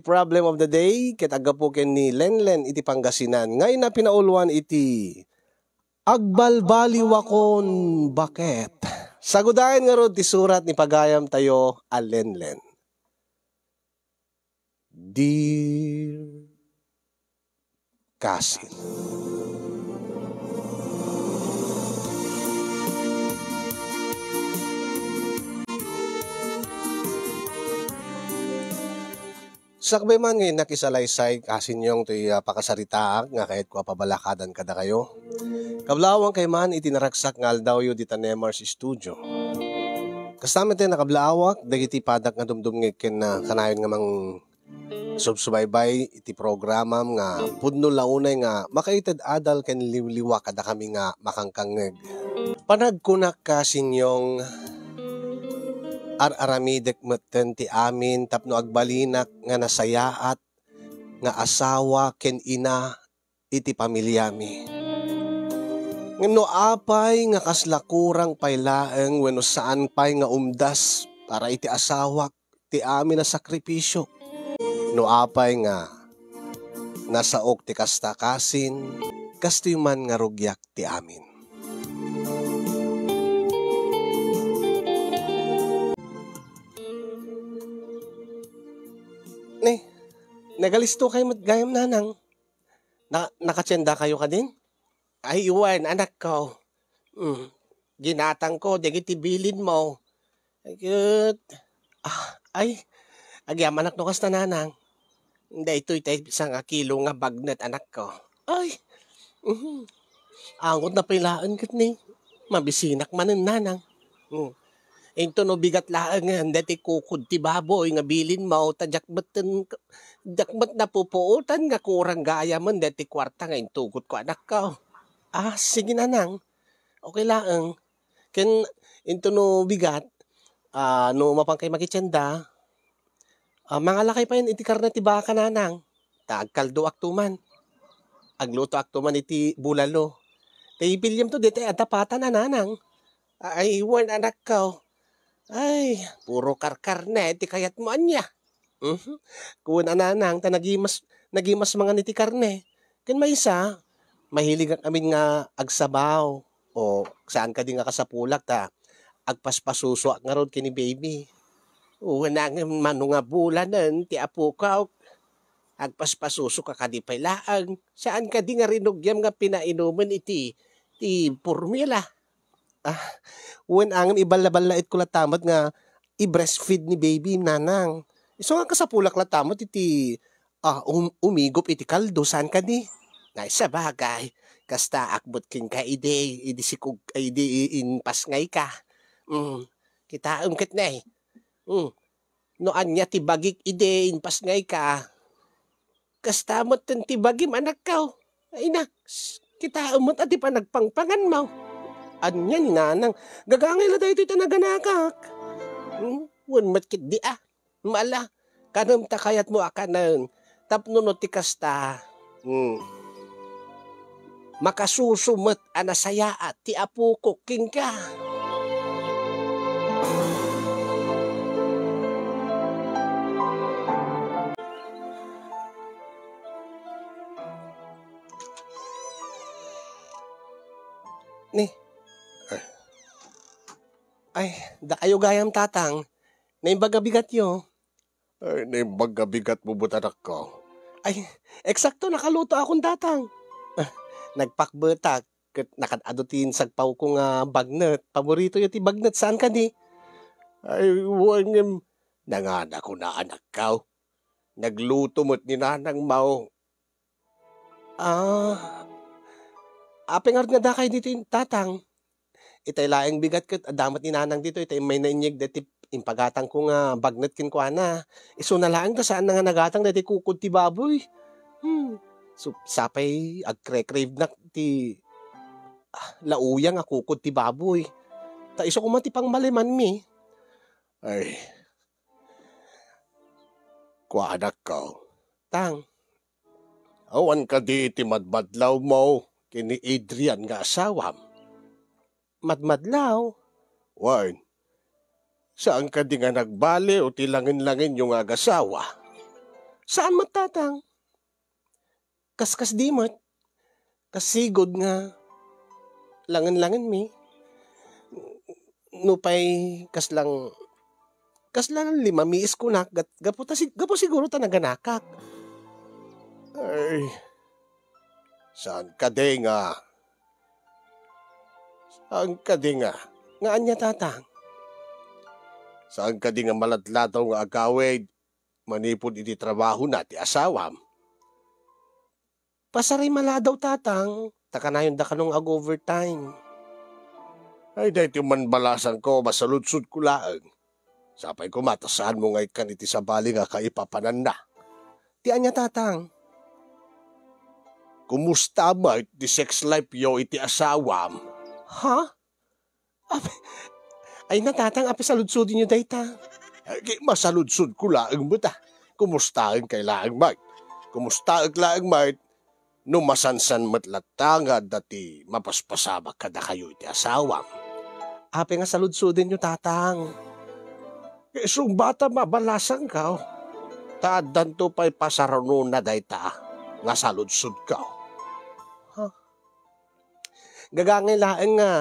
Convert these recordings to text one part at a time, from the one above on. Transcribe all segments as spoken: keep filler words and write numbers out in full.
Problem of the day, ket aggapu ken ni Lenlen iti Pangasinan. Nga ina pinauluan iti agbalbaliwakon baket. Sagudayen ngarud ti surat ni pagayam tayo a Lenlen. Dear Kasin. Sakbay man nga innak isalaysay, Kasin Yong, toy, ah, pakasaritaak nga kayatko a pabalakadan kadakayo. Kablaawangkayo man iti naragsak nga aldawyo dita Nemars Studio. Kasta met ti nakablaawak dagiti padak nga dumdumngeg ken, ah, kanayon nga mang subsubaybay iti programam nga pudno la unay nga makaited adal ken liwliwa kadakami nga makangkangngeg. Panagkunak, Kasin Yong, ar-aramidek metten ti amin tapno agbalinak nga nasayaat nga asawa ken ina iti pamiliami. Ngem no apay nga kasla kurang pay laeng wenno saan pay nga umdas para iti asawak ti amin a sakripisio, no apay nga nasaok ti kasta, Kasin, kastoy man nga rugiak ti amin. Ne, nagalisto kayo met gayam, nanang. Na-, nakatiendakayo kadin? Ay, wen, anakko. Mm. Ginatangko dagiti bilinmo. Ket, ah, ay, agyamanak no kasta, nanang. Daytoy tay sangakilo nga bagnet, anakko. Ay, mhm. Angot na pay laeng ket ni. Mabisinak manen, nanang. Mm. Into no bigat laeng nga daytoy kukod ti baboy nga bilinmo, ta diak metten, diak met napupuotan nga kurang gayamen daytoy kuarta nga intugotko, anakko. Ah, sige, nanang. Okay laeng. Ken into no bigat, ah, no mapankay makitienda, ah, mangalakay payen iti karne ti baka, nanang. Ta agkaldoakto man. Aglutoakto man iti bulalo. Ta ipiliamto ditoy adda patan a, nanang. Ay, wen, anakko. Ay, puro karkarne ti kayatmo ania. Mhm. Wen a, nanang, ta nagimas-, nagimas mangan iti karne. Ken maysa, mahiligak amin nga agsabaw. O, saan kadi nga kasapulak ta agpaspasusoak ngarud ken ni baby. Wen a ngem mano nga bulanen ti apokak. Agpaspasusoka kadi pay laeng. Saan kadi nga rinugiam nga pinainumen iti, ti formula? Ah, wen a ngem iballaballaitko latta met nga i-breastfeed ni baby, nanang. Isu nga kasapulak latta met iti, ah, um-, umigop iti kaldo, saan kadi? Ay, sabagay, kastaak met kenka idi, idi sikog-, idi i-, impasngayka. Mm, kitaem ket ne. Mm, no ania ti bagik idi impasngayka, kasta metten ti bagim, anakko. Ay na, kitaem met a ti panagpangpanganmo. Ania ni nanang, gagangay la daytoy ta naganakak. Hmm? Wen met ketdi a. Mala, kanem ta kayatmo a kanen. Tapno no ti kasta, hmm, makasuso met a nasayaat ti apokok kenka. Ni. Ay. Ay, dakayo gayam, tatang. Naimbag a bigatyo. Ay, naimbag a bigatmo met, anakko. Ay, eksakto, nakalutoakon, tatang. Ah, nagpakbetak, ket nakad-adu ti insagpawko nga bagnet. Paboritoyo ti bagnet, saan kadi? Ay, wen ngem, nanganakon a, anakko. Nagluto met ni nanangmo. Ah, apay ngarud nga dakay ditoy, tatang? Itay laeng bigat ket adda met ni nanang ditoy, ta immay nainyeg daytoy impagatangko nga bagnet kenkuana. Isuna laeng ta saan nga nagatang daytoy kukod ti baboy. Hmm, su-, sapay agkre-crave nak ti, ah, lauya nga kukod ti baboy. Ta isu koma ti pangmalemanmi. Ay, kuanakko. Tang. Awan kadi ti madmadlawmo ken ni Adrian nga asawam? Madmadlaw? Wen, saan kadi nga nagbaliw ti langin-langinyo nga agasawa? Saan met, Tatang. Kaskasdi met. Kasigud nga langen-langenmi. Nupay kaslang, kaslang limamiis kunak, gat-, gapu ta sig-, gapu siguro ta naganakak. Ay, saan kadi nga, saan kadi nga, nga ania, Tatang? Saan kadi nga maladladaw nga agawid manipud iti trabahona ti asawam? Pasaray maladaw, Tatang, ta kanayonda kano nga ag-overtime. Ay, daytoy man balasangko, masaludsodko laeng. Sapay koma ta saanmo nga ikkan iti sabali nga kaipapananna. Ti ania, Tatang? Kumusta met ti sex life yo iti asawam? Ha? Apay, ay na, Tatang, apay saludsodenyo dayta? Ay, ki-, masaludsodko laeng met, ah. Kumustaen kay laeng met? Kumustaek laeng met? No masansan met latta nga adda ti mapaspasamak kadakayo iti asawam. Apay nga saludsodenyo, Tatang? Isu nga ta mabalasangko, ta addanto pay pasaranona dayta nga saludsodko. Ha? Gagangay laeng nga,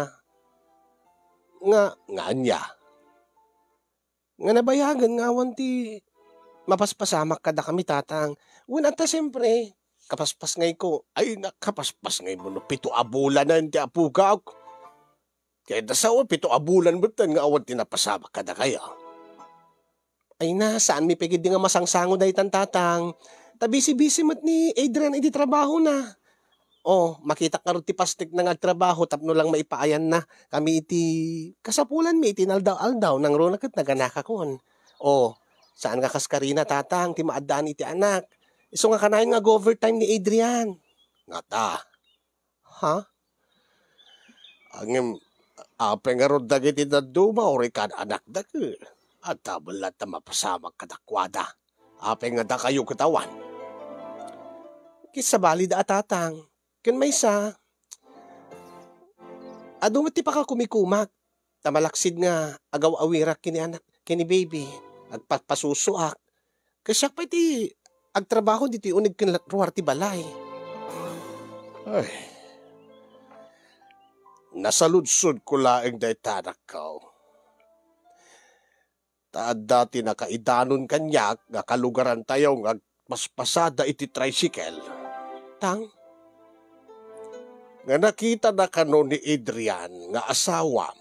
nga, nga ania? Nga nabayagen nga awan ti mapaspasamak kadakami, Tatang. Wen, ata, siempre, kapaspasngayko. Ay, nakapaspas ngay mo no pito a bulanen ti apogak. Kaya da sao, pito a bulan metten nga awan ti napasamak kadakayo. Ay na, saanmi pay ketdi nga masangsango daytan, Tatang. Ta bisi-bisi met ni Adrian iti trabahona. Oh, makitak ngarud ti pastekna nga agtrabaho tapno lang maipaayanna kami iti kasapulanmi iti inaldaw-aldaw, nangruna ket naganakakon. Oh, saan nga kas karina, Tatang, ti maaddaan iti anak. Isu nga kanayon nga ag-overtime ni Adrian. Ngata. Ha? Ngem, apay ngarud dagiti dadduma uri kan-anakda ket adda met latta mapasamak kadakuada. Apay nga dakayo ket awan? Ket sabali da a, Tatang. Ken maysa, adu met ti pakakumikumak, ta malaksid nga agaw-awirak ken ni anak, ken ni baby, agpapasusoak. Ket siak pay ti agtrabaho ditoy uneg ken la-, ruar ti balay. Ay. Nasaludsodko laeng dayta, anakko. Ta adda ti nakaidanon kaniak nga kalugarantayo nga agpaspasada iti tricycle. Tang? Nga nakitana kano ni Adrian nga asawam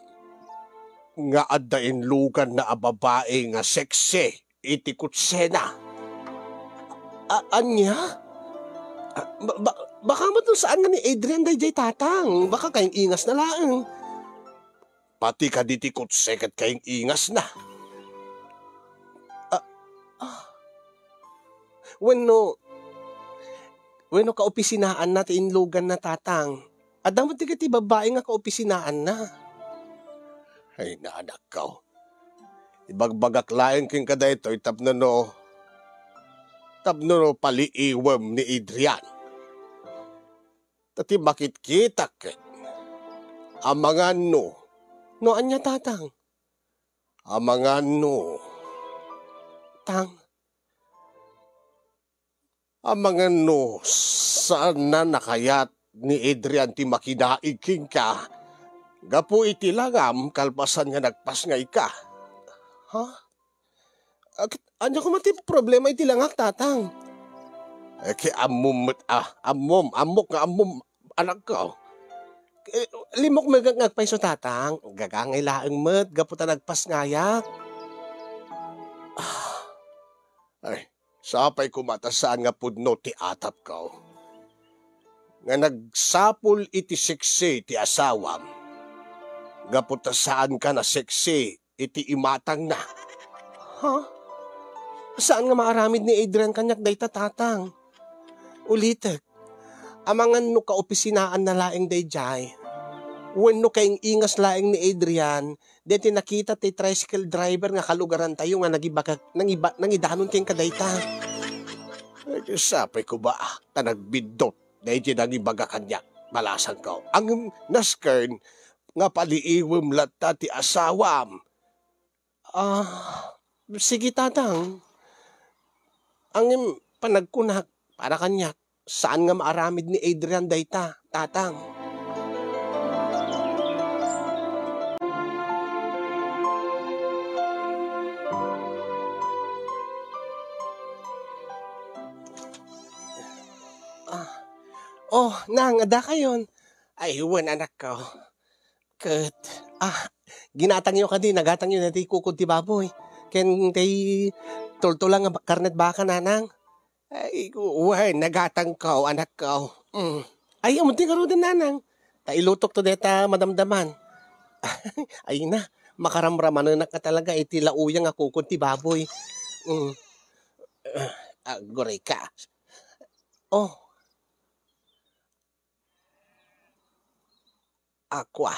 nga adda inluganna a babai nga sexy iti kutsena. A-, ania? A, ba-, ba-, baka met no saan nga ni Adrian daydiay, Tatang. Baka kaing-ingasna laeng. Pati kaditi kutse ket kaing-ingasna. A, a. Wenno, wenno kaopisinaanna ti inluganna, Tatang. Adda met dagiti babbai nga kaopisinaanna. Ay, na, anakko. Ibagbagak laeng kenka daytoy tapno no, tapno no paliiwem ni Adrian. Ta ti makitkitak ket, amangan no. No ania, Tatang? Amangan no. Tang? Amangan no saanna a kayat ni Adrian ti makinaig kenka gapu iti langam kalpasan nga nagpasngayka. Ha? Ak-, ania koma ti problema iti langak, Tatang? Eh, ki ammom met, ah, ammom, ammok nga ammom, anakko. Eh, limok met nga agpayso, Tatang. Gagangay laeng met gapu ta nagpasngayak. Ah. Ay, sapay koma ta saan nga pudno ti atapko. Nga nagsapul iti seksi ti asawam. Gapu ta saanka naseksi iti imatangna. Ha? Saan nga maaramid ni Adrian kaniak dayta, Tatang? Ulitek, amangan no kaopisinaanna laeng daydiay, wenno kaing-ingas laeng ni Adrian, daytoy nakita ti tricycle driver nga kalugarantayo nga nangibagak-, nangiba-, nangidanon kenka dayta. Ay, sapay koma ta nagbiddut daytoy nangibaga kaniak, balasangko. Ngem nasken nga paliiwem latta ti asawam. Ah, sige, Tatang. Ngem, panagkunak para kaniak, saan nga maaramid ni Adrian dayta, Tatang. Ah. Oh, Nang, adda kayon? Ay, wen, anakko. Ket, ah, ginatangyo kadi, nagatangyo dayta kukod ti baboy. Ken tay tultulang nga ba-, karnet baka, Nanang? Ay, wen, nagatangko, anakko. Mm. Ay, ammom ti ngaruden, Nanang. Ta ilutokto dayta madamdaman. Ay na, makaramramanenak nga talaga iti lauyang a kukod ti baboy. Mm. Ah, aguray ka. Oh. Akua.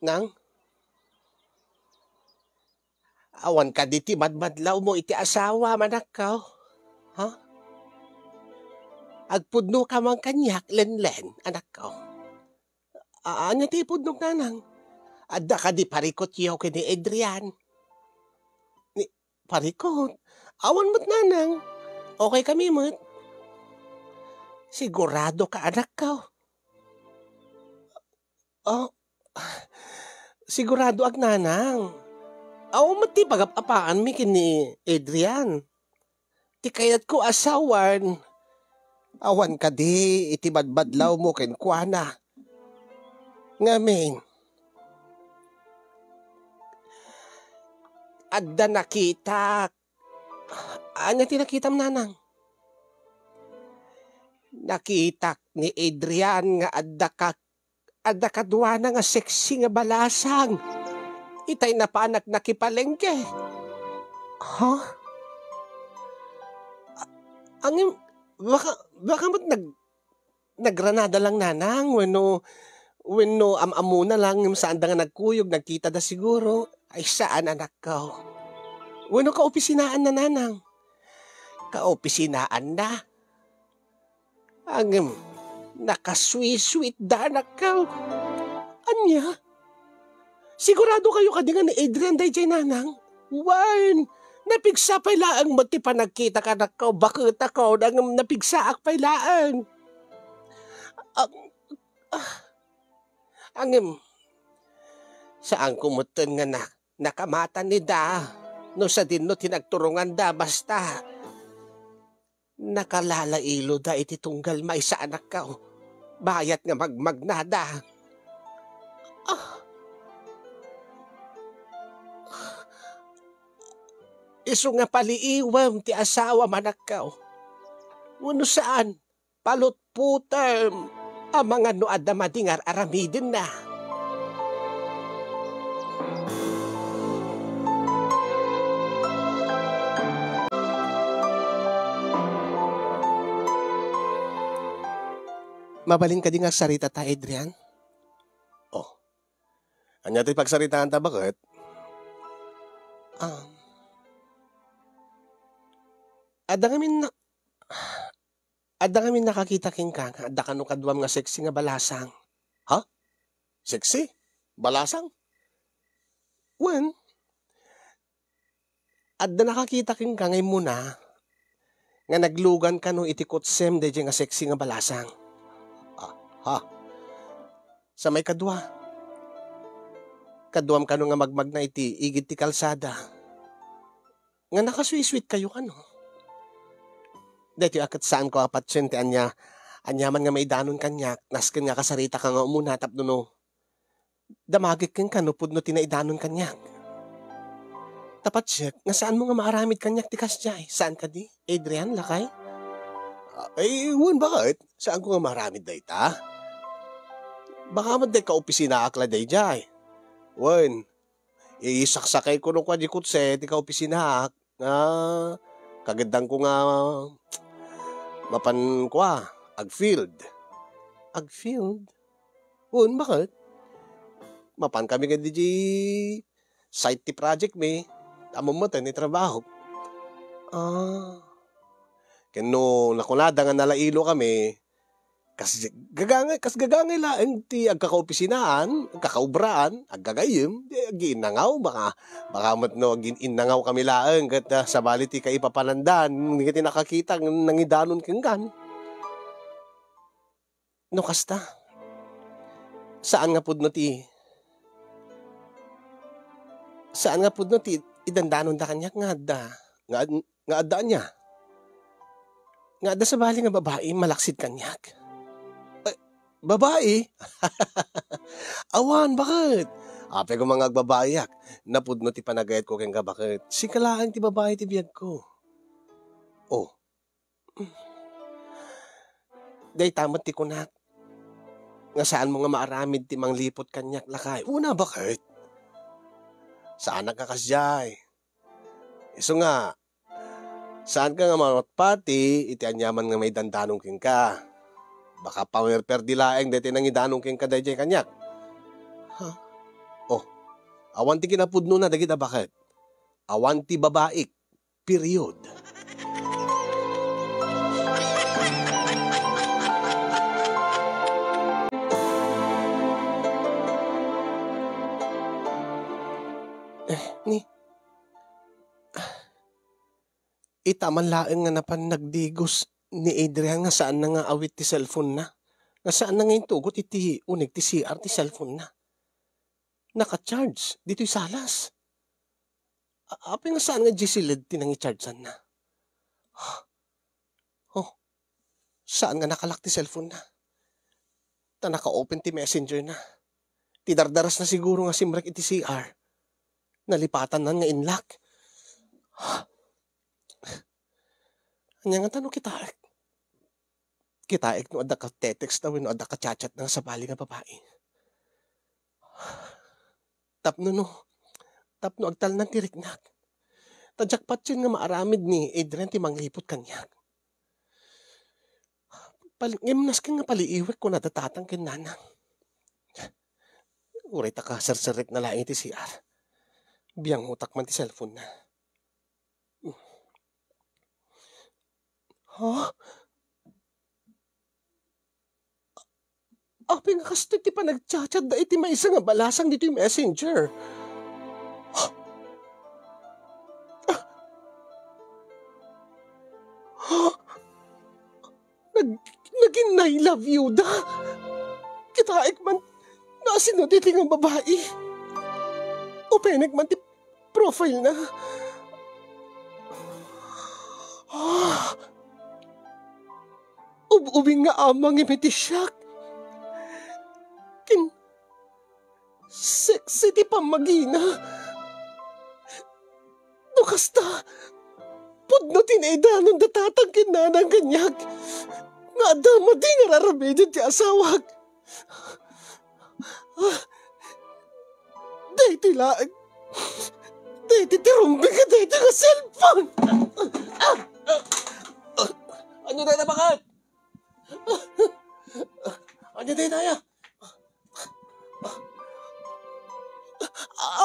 Nang? Awan kadi ti madmadlawmo iti asawam, anakko? Ha? Agpudnoka man kaniak, Lenlen, anakko. A-, ania ti ipudnok, Nanang? Adda kadi parikutyo ken ni Adrian? Ni, parikut? Awan met, Nanang. Okay kami met. Sigurado ka, anakko? Oh, sigurado ak, Nanang. Awan met ti pagap-apaanmi ken ni Adrian. Ti kayatko a sawen, awan kadi iti badbadlawmo kenkuana. Ngamin, adda nakitak. Ania ti nakitam, Nanang? Nakitak ni Adrian nga adda ka-, adda kaduana nga sexy nga balasang. Itay napanak nakipalengke. Ha? A-, angem, baka, baka met nag-, nagranada lang, Nanang, wenno, wenno am-ammona lang, ngem saanda nga nagkuyog, nagkitada siguro. Ay, saan, anakko. Wenno kaopisinaanna, Nanang? Kaopisinaanna? Ngem, nakasweet-sweetda, anakko. Ania? Sigurado kayo kadi nga ni Adrian daydiay, Nanang? Wen, napigsa pay laeng met ti panagkitak, anakko, baketko, ngem napigsaak pay laeng. Ang, ah, angem, saanko metten nga na-, nakamatan ida no sadino ti nagturonganda, basta nakalalailo da iti tunggal maysa, anakko. Bayat nga magmagnada. Ah. Isu nga paliiwem ti asawam, anakko. Wenno saan, palutputem. Amangan no adda madi nga ar-aramidenna. Mabalin kadi nga agsaritata, Adrian? Oh. Ania ti pagsaritaanta, baket? Um, adda ngamin na-, adda ngamin nakakita kenka nga adda kano kaduam nga sexy nga balasang. Ha? Sexy? Balasang? Wen, adda nakakita kenka nga immuna nga naglugan kano iti kutsem daydiay nga sexy nga balasang. Ah, ha? Sa maikadua, kaduam kano nga magmagna iti igid ti kalsada. Nga nakasweet-sweet kayo kano. Daytoy a ket saanko a patien ti ania, aniaman nga maidanon kaniak, nasken nga kasaritaka nga umuna tapno no damagek kenka no pudno ti naidanon kaniak. Ta patiek nga saanmo nga maaramid kaniak ti kasdiay. Saan kadi, Adrian, lakay? Ay, wen, baket? Saanko nga maaramid dayta? Baka met dayta kaopisinaak la daydiay. Wen, isaksakayko no kua di kotse ti kaopisinaak nga kageddanko nga mapan kua, agfield. Agfield? Wen, baket? Mapan kami nga di site ti project mi, ta mammaten ti trabaho. Ah. Ken no nakunada nga nalailo kami, Kas gagangay, kas gagangay laeng ti agkakaopisinaan, agkakaobraan, aggagayyem, di agiinnangaw, baka, baka met no agin-innangaw kami laeng ket, ah, sabali ti kaipapananda, ket ti nakakita, nangidanon kenkan. No kasta, saan nga pudno ti, saan nga pudno ti idandanonda kaniak nga adda, nga ad-, nga adda ania? Nga adda sabali nga babai malaksid kaniak? Eh, babai? Awan, baket? Apay koma nga agbabaiak. Napudno ti panagayatko kenka, baket. Sika laeng ti babai ti biagko. Oh. Dayta met ti kunak. Nga saanmo nga maaramid ti mangliput kaniak, lakay. Una, baket? Saanak nga kasdiay. Isu nga, saanka nga mapatpati iti aniaman nga maidandanon kenka. Baka pawerperdi laeng daytoy nangidanon kenka daydiay kaniak. Ha? Oh, awan ti kinapudnona dagita, baket? Awan ti babaik. Period. Eh, ni, ita man laeng nga napan nagdigos ni Adrian nga saanna nga awit ti cellphone-na. Nga saanna nga intugot iti unig ti C R ti cellphone-na. Naka-charge ditoy salas. A-, apay nga saan nga G C LED ti nangicharge-anna? Oh, saan nga nakalock ti cellphone-na? Ta naka-open ti messenger-na. Ti dardarasna siguro nga simrek iti C R. Nalipatanna nga inlock. Ania ngata no kitaek? Kitaek no adda ka-text wenno adda ka-chat-chat nga sabali nga babai. Tapno no, tapno agtalnan ti riknak. Ta diak patien nga maaramid ni Adrian ti mangliput kaniak. Pal-, ngem nasken nga paliiwek kunada tatang ken nanang. Uray ta kaserserrekna laeng iti C R. Biangotak man ti cellphone-na. Ha? Apay nga kastoy ti panagchatchatda iti maysa nga balasang ditoy messenger? Ha? Ha? Nag-, nagin-I love you da? Kitaek man, no asino daytoy nga babai. Openek man ti profile-na. Ah! Ub-ubing nga amang iti siak. Kin-, sexy ti pammagina. No kasta, pudno ti naidanon da tatang ken nanang kaniak nga adda madi nga ar-aramiden ti asawak. Daytoy laeng. Daytoy ti rumbeng ket daytoy nga cellphone. Ania dayta, baket? Ania dayta, aya?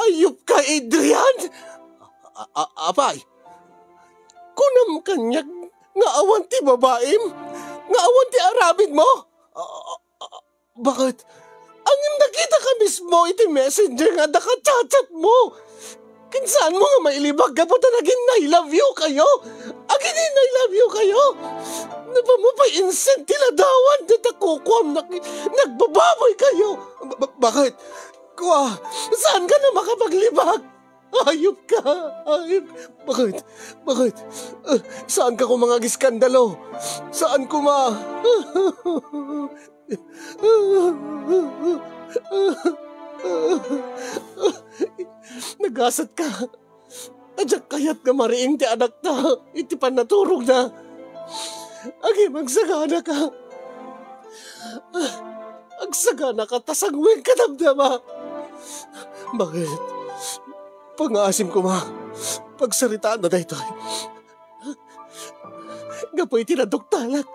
Ayupka, Adrian! A-, a-, apay, kunam kaniak nga awan ti babaim? Nga awan ti aramidmo? A-, a-, a-, baket? Ngem nakitak mismo iti messenger nga adda ka-chatchatmo. Ken saanmo nga mailibak gapu ta nagin-I love you kayo? Agin-I love you kayo? Napamupay insen ti ladawan dayta kukuam nak-, nagbababoy kayo. Ba-, ba-, baket? Kua, saanka na makapaglibak? Ayupka! Ayup-, baket? Baket? Eh, saanka koma nga agiskandalo? Saan koma? Nagasatka. Diak kayat nga mariing ti anakta iti pannaturogna. Agim, agsaganaka. Agsaganaka ta sanguen ka damdama. Baket? Pangaasim koma. Pagsaritaanna daytoy. Gapu iti naduktalak.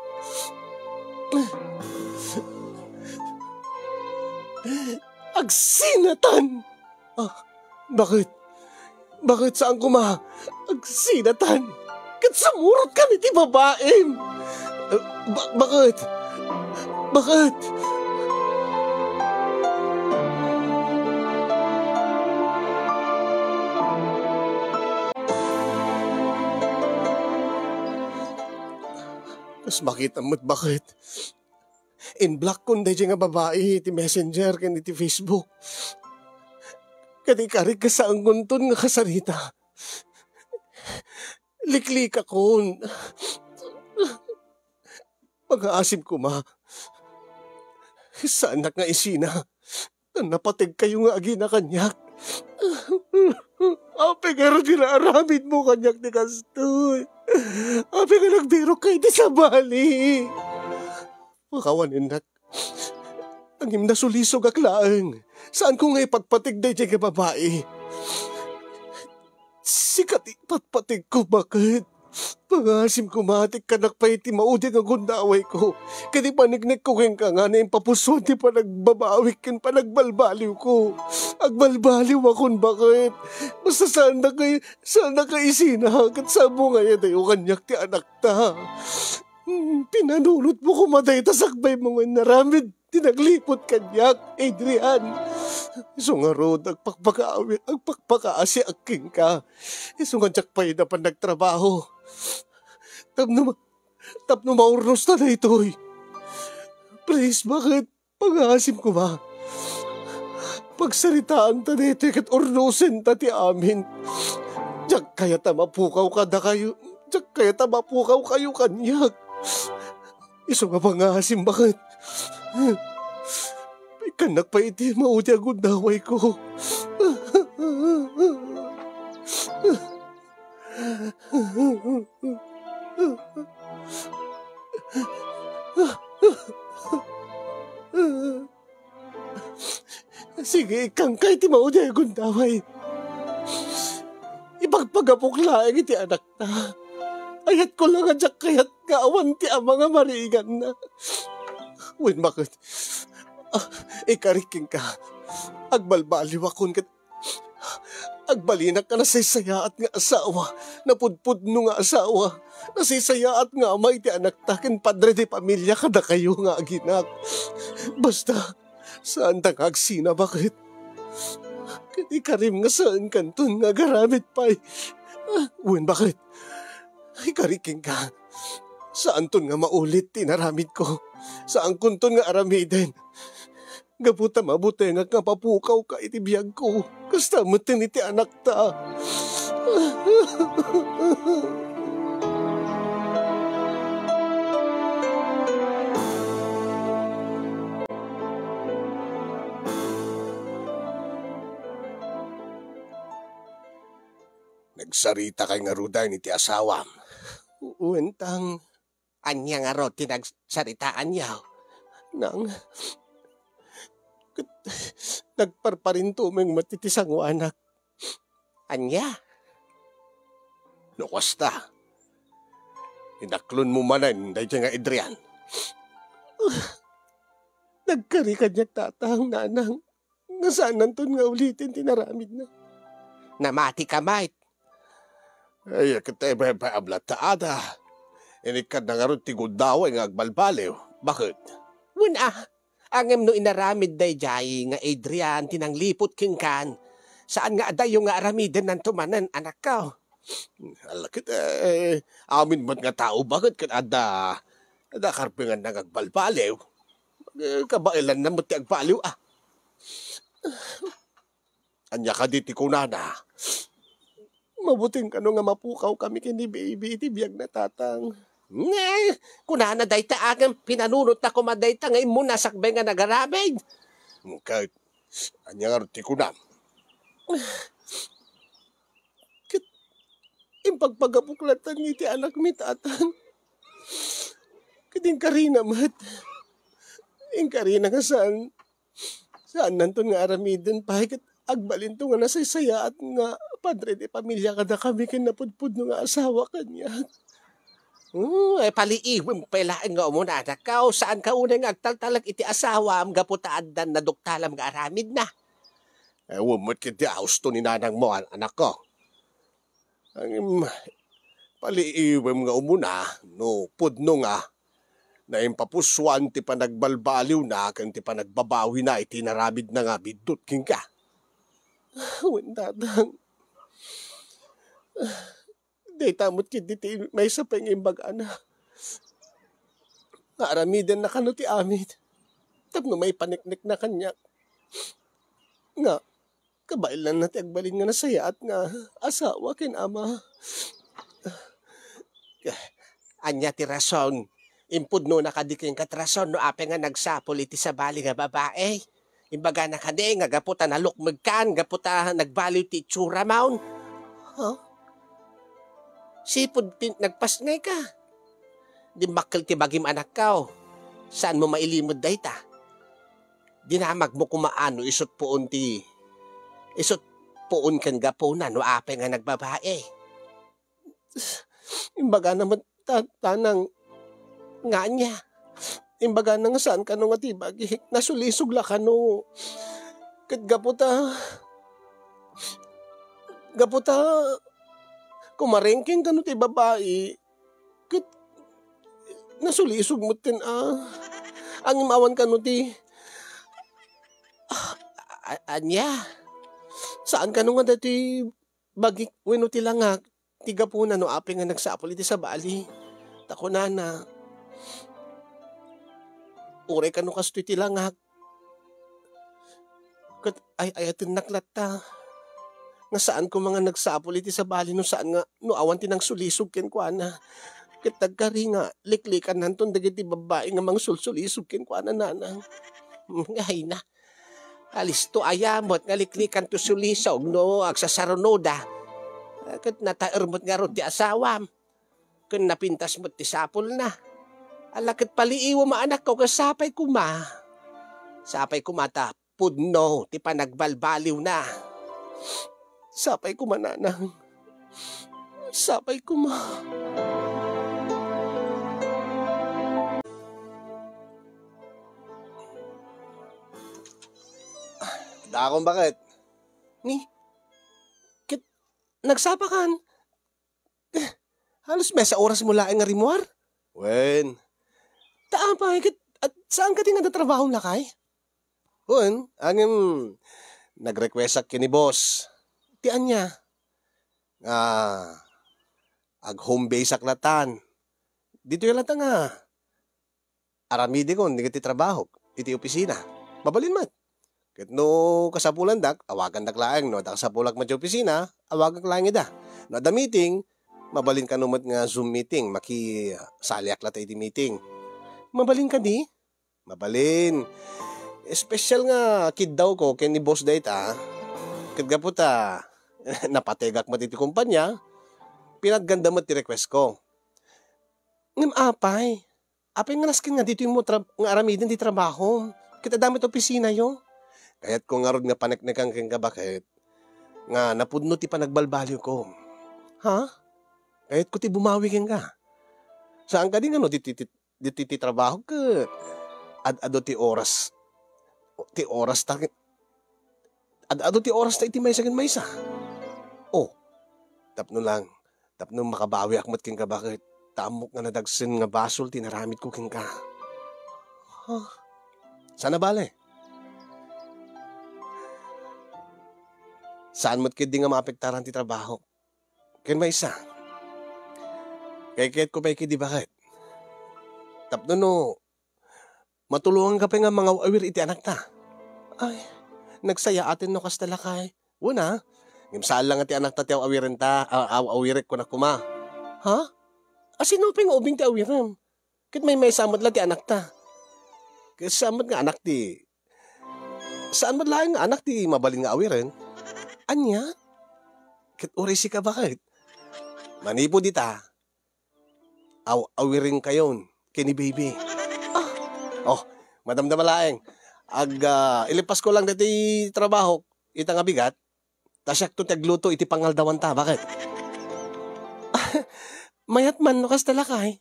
Agsinatan! Ah, baket? Baket saan koma? Agsinatan! Ket sumurot kami ti babaim! Eh, ba-, baket? Bakit? Kas makita met bakit. In-block kon daydiay nga babai iti Messenger ken iti Facebook. Ket ikarik nga saankonton nga kasarita. Liklikakon. Pangaasim koma. Saannak nga isina. Napategkayo nga agina kaniak. Apay ngarud nga naaramidmo kaniak ti kastoy? Apay nga nagbirokka iti sabali? Pakawanennak. Ngem nasulisogak laeng. Saanko nga ipatpateg daydiay nga babai. Sika ti patpategko, bakit? Pangaasim koma ti ikkannak pay ti maudi nga gundawayko. Ket ipaniknekko kenka nga naimpapusoan ti panagbabawik ken panagbalbaliwko. Agbalbaliwakon, bakit? Basta saannak nga, saannak nga isina, ket saanmo nga idayo kaniak ti anakta. Hmm, pinanunotmo koma dayta sakbaymo nga inaramid ti nagliput kaniak, Adrian. Isu ngarud, agpakpakaawi-, agpakpakaasiak kenka. Isu nga diak pay napan nagtrabaho. Tapno ma-, tapno maurnosta daytoy. Please, bakit? Pangaasim koma. Pagsaritaanta daytoy ket urnosenta ti amin. Diak kayat a mapukaw kadakayo. Diak kayat a mapukawkayo kaniak. Isu nga pangaasim, bakit? Ikkannak pay iti maudi a gundawayko. Sige, ikkanka iti maudi a gundaway. Ipagpagapok laeng iti anakta. Ayatko la nga diak kayat nga awan ti ama nga mariganna. Wen, bakit? Ah, ikarik kenka. Agbalbaliwakon ket agbalinak nga nasaysayaat nga asawa, napudpudno nga asawa, nasaysayaat nga ama iti anakta ken padre de pamilia kadakayo nga aginak. Basta, saanta nga agsina, bakit? Ket ikarim nga saankanton nga agaramid pay. Ah, wen, bakit? Ikarik kenka. Saanton nga maulit ti inaramidko. Saankonton nga aramiden. Gapu ta mabutengak nga mapukawka iti biagko. Kasta met iti anakta. Nagsaritakay ngaruden iti asawam? Wen, tang. Ania ngarud ti nagsaritaanyo? Nang, ket nagparparintumeng met iti sangoanak. Ania? No kasta, inaklonmo manen daytoy nga Adrian. Nagkari kaniak, tatang, nanang, nga saannanton nga uliten ti inaramidna. Namatika met. Ay, ket ibaybay-am latta, ada. Inikkanna ngarud ti gundaway nga agbalbaliw. Bakit? Wen a, ngem no inaramid daydiay nga Adrian ti nangliput kenkan, saan nga adayo nga aramidennanto manen, anakko. Ala ket, eh, amin met nga tao, bakit ket adda, adda karbenganna nga agbalbaliw? Eh, kabaelanna met ti agbaliw, ah. Ania kadi ti kunana? Mabuteng kano nga mapukawkami ken ni baby iti biagna, tatang. Ne, kunana dayta, ngem pinanunotna koma dayta nga immuna sakbay nga nagaramid. Ket ania ngarud ti kunam? Ket impagpagapok latta iti anakmi, tatang. Ket inkarina met. Inkarina nga saan Saannanton nga aramiden pay ket agbalinto nga nasaysayaat nga padre de pamilia kadakami ken napudpudno nga asawa kaniak. Hmm, eh, paliiwem pay laeng nga umuna, anakko. Saanka unay nga agtaltalek iti asawam gapu ta addan naduktalam nga aramidna? Eh, wen met ket ti austo ni nanangmo, an-, anakko. Ngem, paliiwem nga umuna, no pudno nga, Naimpapusoan ti panagbalbaliwna ken ti panagbabawina iti inaramidna nga biddut kenka. Wen, Dadang. Dayta met ketdi ti maysa pay nga imbagana. Nga aramidenna kano ti amin tapno maipaneknekna kaniak. Nga, kabaelanna ti agbalin nga nasayaat nga asawa ken ama. Ania ti rason? Impudnona kadi kenka ti rason no apay nga nagsapul iti sabali nga babai? Imbagana kadi nga gapu ta nalukmegkan, gapu ta nagbaliw ti itsuram? Ha? Sipud ti nagpasngayka. Dimmakkel ti bagim, anakko. Saanmo mailimod dayta? Dinamagmo koma no isut puon ti, isut puon ken gapuna no apay nga nagbabai. Imbagana met ta-, tanang nga ania? Imbagana nga saan kano nga ti bagik. Nasulisog la kano. Ket gapu ta, gapu ta kumarengkeng kano ti babai, ket nasulisog met ken a, angim awan kano ti, a-, a-, ania? Saan kano nga dati bagik wenno ti langak ti gapuna no apay nga nagsapul iti sabali. Ta kunana, uray kano kastoy ti langak, ket ay-ayatennak latta nga saan koma nga nagsapul iti sabali no saan nga, no awan ti nangsulisog kenkuana. Ket nagkari nga liklikannanton dagiti babbai nga mangsulsulisog kenkuana, nanang. Ay na. Alisto aya met nga liklikanto sulisog no agsasarunoda. Ket nataer met ngarud ti asawam. Ken napintas met ti sapulna. Ala ket paliiwem a, anakko, ket sapay koma. Sapay koma ta pudno ti panagbalbaliwna. Sapay koma, nanang. Sapay koma. Dakon, baket? Ni, ket nagsapakan? Eh, halos maysa oras mo laeng nga rimmuar? Wen. Ta apay, ket, at saan ka ti nga natrabaho, lakay? Wen, ngem nag-requestak ken ni boss. Ti ania? Nga ag-home base-ak latan. Ditoy latta nga aramidekon dagiti trabahok iti opisina. Mabalin met. Ket no kasapulandak, awagandak laeng. No adda kasapulak met iti opisina, awagak laeng ida. No adda meeting, mabalin kano met nga Zoom meeting, makisaliak latta iti meeting. Mabalin kadi? Mabalin. Espesyal nga kiddawko ken ni boss dayta. Ket gapu ta napategak met iti kumpanya, pinatganda met ti request ko. Ngem apay, apay nga nasken nga ditoy mo tra-, nga aramiden ti trabahom? Ket adda met opisinayo. Kayatko ngarud nga paneknekan kenka, baket, nga napudno ti panagbalbaliwko. Ha? Kayatko ti bumawi kenka. Saan kadi nga no ti, ti, ti, ditoy ti trabahok ket ad-adu ti oras, ti oras ta, ad-adu ti oras ta iti maysa ken maysa. Oh, tapno lang, tapno makabawiak met kenka, baket, ta ammok nga nadagsen nga basol ti naramidko kenka. Huh? Saan a bale? Saan met ketdi nga maapektaran ti trabahok. Ken maysa, kaykayatko pay ketdi, baket, tapno no matulonganka pay nga mangaw-awir iti anakta. Ay, nagsayaaten no kasta, lakay. Wen a, ngem saan la nga ti anakta ti aw-awirenta, a-, aw-awirek, kunak koma. Ha? A, sino pay nga ubing ti awirem? Ket maymaysa met la ti anakta. Ket saan met nga anak ti, saan met laeng nga anak ti mabalin nga awiren? Ania? Ket uray sika, baket? Manipud ita, aw-, awirenkayon ken ni baby. Ah! Oh, madamdama laeng. Ag-, ah, ilipasko lang daytoy trabahok ita nga bigat. Ta siakto ti agluto iti pangaldawan ta, baket? Mayat man no kasta, lakay.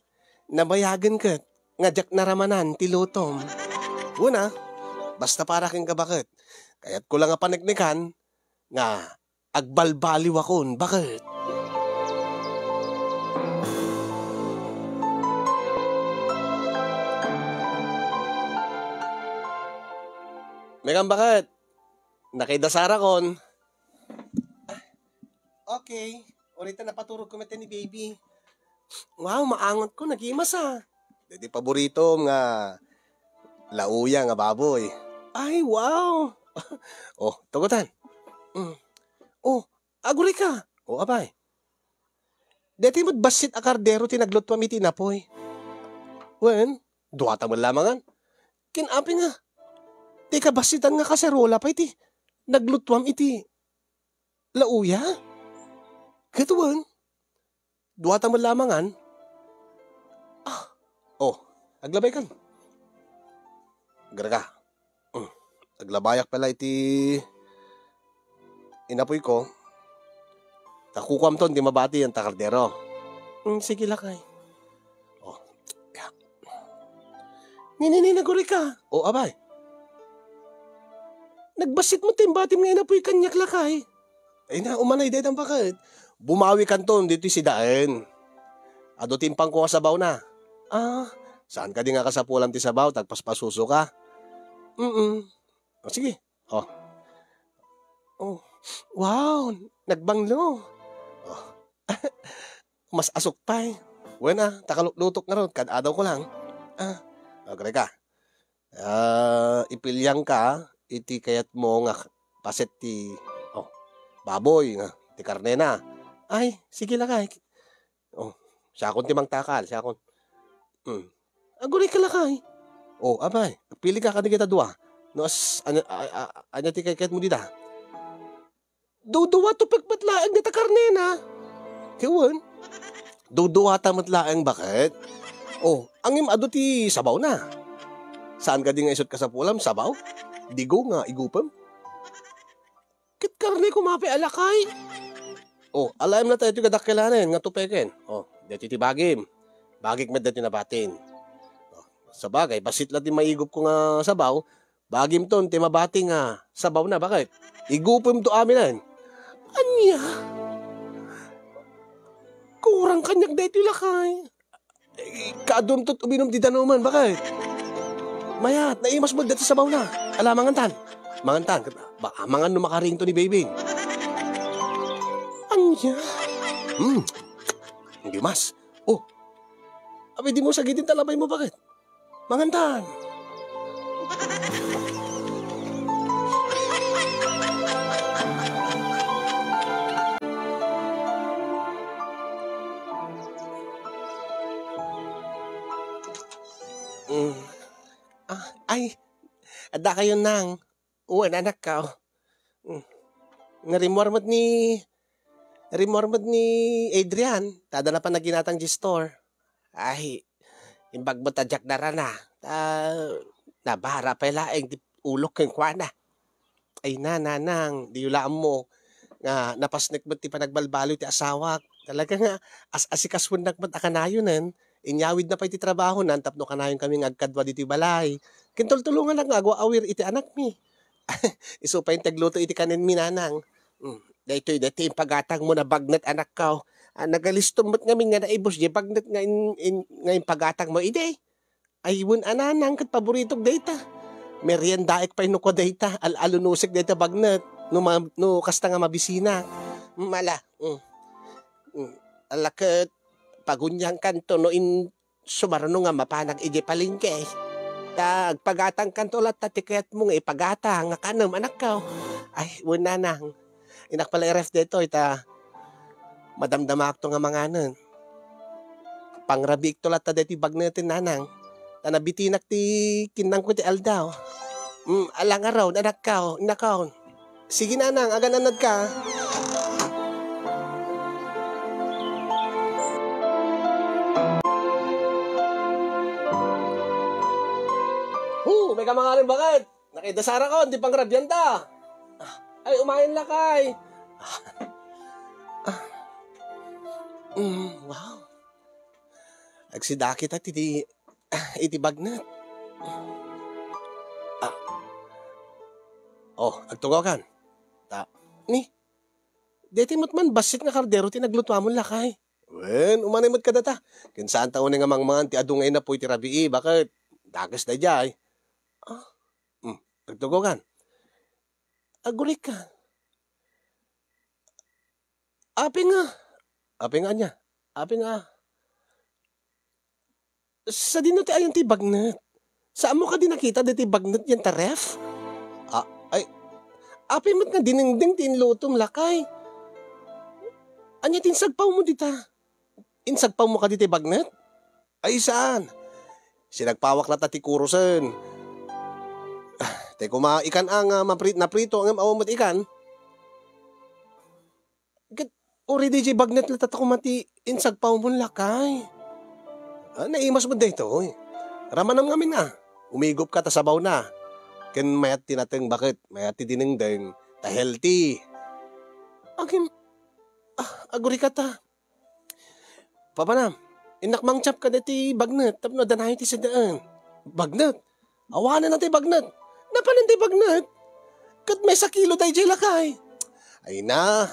Nabayagen ket nga diak naramanan ti lutom. Wen a, basta para kenka, baket, kayatko la nga paneknekan nga agbalbaliwakon, baket. Megan, baket? Nakaidasarakon. Okay. Uray ta napaturogko met ni baby. Wow, maangot ko, nagimas a. Daydi paboritom nga lauya nga baboy. Ay, wow. Oh, tugotan. Mm. Oh, aguray ka. Oh, abay. Daytoy met bassit a kardero ti naglutuam iti inapoy. Wen, duata met lamangan. Ken apay nga, ti kabassitan nga kaserola pay ti naglutuam iti lauya? Ket wen, duata met lamangan. Ah, oh, aglabaykan. Garga. Mm. Aglabayak pala iti inapoyko. Ta kukuamton ti mabati anta kardero. Mm, sige, lakay. Oh. Ni, ni, ni, nagurika. Oh, abay. Nagbassit met ti imbatim nga inapoy kaniak, lakay. Ay na, umanay daytan, baket? Bumawikanton ditoy sidaen. Adu ti impangko nga sabawna. Ah, saan kadi nga kasapulam ti sabaw, ta agpaspasusoka? Mm. Oh, sige. Oh. Oh. Wow, nagbanglo. Oh. Mas asuk pay. Wen a, ta kaluklutok ngarud, kad-adawko lang. Ah, agreka. Ah, ipilianka iti kayatmo nga paset ti, oh, baboy, nga ti karnena. Ay, sige, lakay. Oh, siakon ti mangtakal, siakon. Hmm. Aguray ka, lakay. Oh, abay, agpilika kadagita dua. No as, ania, a, a, ania ti kaykayatmo dita? Duduwa tupek met laeng dita karnena. Ket wen, duduwata met laeng, baket? Oh, ngem adu ti sabawna. Saan kadi nga isu't kasapulam, sabaw? Digo nga igupem? Ket karne koma pay a, lakay. Oh, alaem na tayo ti kadakkelan nga tupeken. Oh, daytoy ti bagim. Bagik met daytoy nabatin. Oh, sabagay, bassit la ti maigupko nga sabaw, bagimton ti mabati nga sabawna, baket? Igupemto aminen. Ania? Kurang kaniak daytoy, lakay. Eh, kaadumto uminum ti danuman, baket? Mayat, naimas met daytoy sabawna. Ala, mangantan. Mangantan. Ba, mangan no makariingto ni baby. Ania? Hmm. Dimas. Oh. Abi, dimo sagidin ta labaymo, baket? Mangantan. Mm. Ah, ay, adda kayo, nang. Wen, anakko. Mm. Nga rimmuar met ni, rimmuar met ni Adrian, ta adda na pay naginatang diay store. Ay, imbag met a diak narana. Ta, nabara pay laeng ti ulok kenkuana. Ay na, nanang, diyo la ammo nga napasnek met ti panagbalbaliw ti asawak. Talaga nga, as-asikasuennak met a kanayonen, inyawidna pay ti trabahona tapno kanayonkami nga agkadua ditoy balay. Ken tultulongannak nga agwa-awir iti anakmi. Isu pay ti agluto iti kanenmi, nanang. Mm, daytoy, daytoy impagatangmo a bagnet, anakko. Ah, nagalistom met ngamin nga naibus diay bagnet nga in-, in-, nga impagatangmo idi. Ay, wen a, nanang, ket paboritok dayta. Meriendaek pay no kua dayta, al-alunusek dayta bagnet. No ma-, no kasta nga mabisinak. Mm, ala. Mm. Mm. Ala ket, paguniangkanto no in-, sumaruno nga mapanak idiay palengke. Ta agpagatangkanto latta ti kayatmo nga ipagatang nga kanem, anakko. Ay, wen, nanang. Innak pay la i-ref daytoy ta madamdamaakto nga manganen. Pangrabiikto latta daytoy bagneten, nanang. Ta nabitinak ti kinnangko ti aldaw. Mm, ala ngarud, anakko, innakon. Sige, nanang, agan-annadka. Hu, may kamangarin, baket? Nakaidasarakon ti pangrabianta. Ay, umayen, lakay. Mm, wow. Agsidakit iti, iti bagnet. Ah. Oh, agtugaw kan. Ta, ni, daytoy met man bassit nga kardero ti naglutuamon, lakay. Wen, umanay met kadata. Ken saan ta unay nga mangmangan ti adu nga inapoy ti rabii, baket? Dakes daydiay. Ah. Hmm, agtugaw kan. Agurika. Apay nga. Apay nga ania? Apay nga. Sadino ti ayan ti bagnet? Saanmo kadi nakita daytoy bagnet diyan ta ref? Ah, ay, apay met nga dinengdeng ti inlutom, lakay? Ania ti insagpawmo dita? Insagpawmo kadi ti bagnet? Ay, saan? Sinagpawak latta ti kurusen. Ah, tay koma ikan a nga mapri-, naprito ngem awan met ikan. Ket uray daydiay bagnet latta koma ti insagpawmon, lakay. Ah, naimas met daytoy. Ramanam ngamin a. Umigupka ta sabawna. Ken mayat ti nateng baket, mayat ti dinengdeng, ta healthy. Agim-, ah, agurika ta. Papanam, innak mangtiap kadagiti bagnet tapno adda nayon ti sed-en. Bagnet? Awanen ti bagnet. Napanen ti bagnet? Ket maysa kilo daydiay, lakay. Ay na.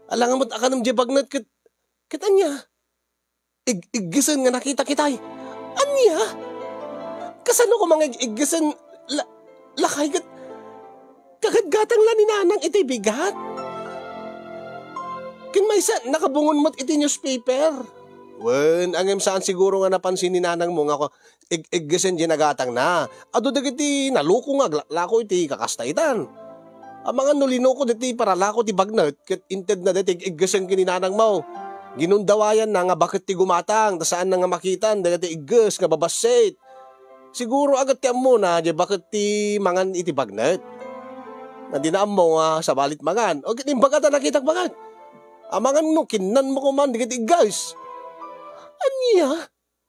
Alangan met a kanem diay bagnet ket, ket ania? Ig-, iggesen nga nakita kitay. Ania? Kasano ko mangig-, iggesen la-, lakay ket kagatgatang la ni Nanang iti bigat? Ken maysa, nakabungon met iti newspaper. Wen, ngem saan siguro nga napansin ni Nanangmo nga ko-, ig-, iggesen diay nagatangna. Adu dagiti naloko nga aglaklako iti kakasta itan. Amangan no linoko dagiti paralako ti bagnet ket intedna dagiti ig-, iggesen ken ni Nanangmo. Ginundawayanna nga baket ti gumatang, ta saanna nga makitan dagiti igges nga babassit. Siguro agat ti ammona, diay baket ti mangan iti bagnet. Nga di na ammo nga sabali ti mangan. O, ket imbaga ta nakitak baket. Amangan no kinnanmo koman dagiti igges. Ania?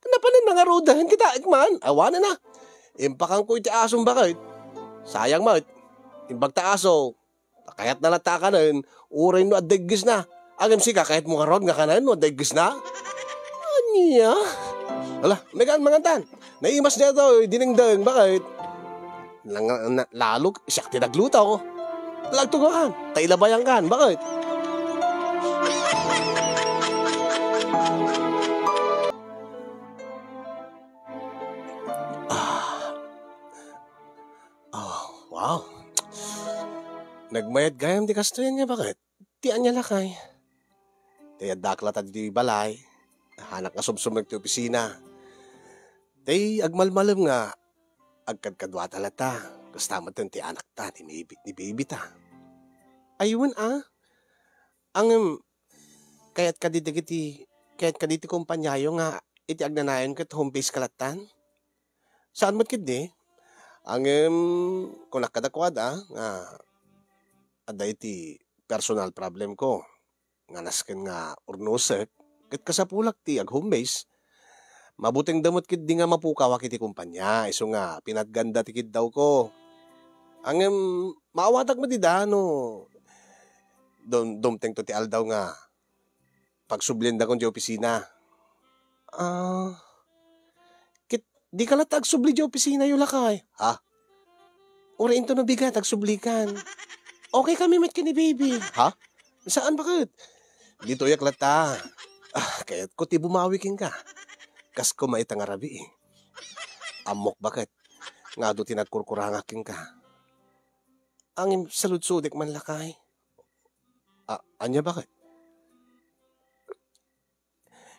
Napanen nangaruden, kitaek man. Awanen a. Impakanko iti asom baket. Sayang met. Imbag ta aso, kayatna latta a kanen, uray no adda iggesna. Ngem sika, kayatmo ngarud nga kanen no adda iggesna? Ania? Ala, megan mangantan. Naimas daytoy, dinengdeng, baket. Lang-, na-, lalo, siak ti nagluto. Lagtugakan, ta ilabayangkan, baket. Ah. Oh, wow. Nagmayat gayam ti kastoy ania, baket? Ti ania, lakay? Ti addak latta ditoy balay, hanak nga sumsumrek ti opisina. Ti agmalmalem nga agkadkaduata latta, kasta met ti anakta ni baby, ni baby ta. Ay, wen a. Ngem, kayat kadi dagiti, kayat kadi ti kompaniayo nga iti agnanayon ket home base ka lattan? Saan met ketdi? Ngem, kunak kadakuada nga adda iti personal problem ko nga nasken nga urnosek, ket kasapulak ti ag-home base. Mabutengda met ketdi nga mapukawak iti kompania, isu nga pinatganda ti kiddawko. Ngem, maawatak met ida no dum-, dumtengto ti aldaw nga pagsubliendakon diay opisina. Ah, ket dika latta agsubli diay opisinayo, lakay? Ha? Uray intono bigat, agsublikan. Okay kami met ken ni baby. Ha? Saan, baket? Ditoyak latta. Ah, kayatko ti bumawi kenka. Kas koma ita nga rabii. Ammok, baket, nga adu ti nagkurkurangak kenka. Ngem saludsodek man, lakay. A-, ania, baket?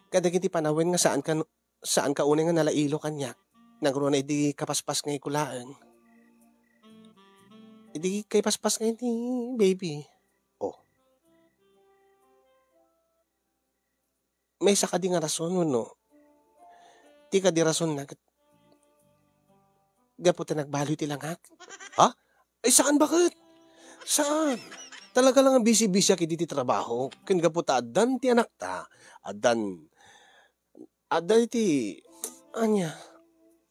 Kadagiti panawen nga saanka, saanka unay nga nalailo kaniak, nangruna idi kapaspasngayko laeng. Idi kaipaspasngay ni baby. Oh. Maysa kadi nga rason wenno ti kadi rasonna ket gapu ta nagbaliw ti langak? Ha? Ay, saan, baket? Saan? Talaga lang nga busy-busy ak iti trabaho. Ken gapu ta addan ti anakta, addan, adda iti, ania,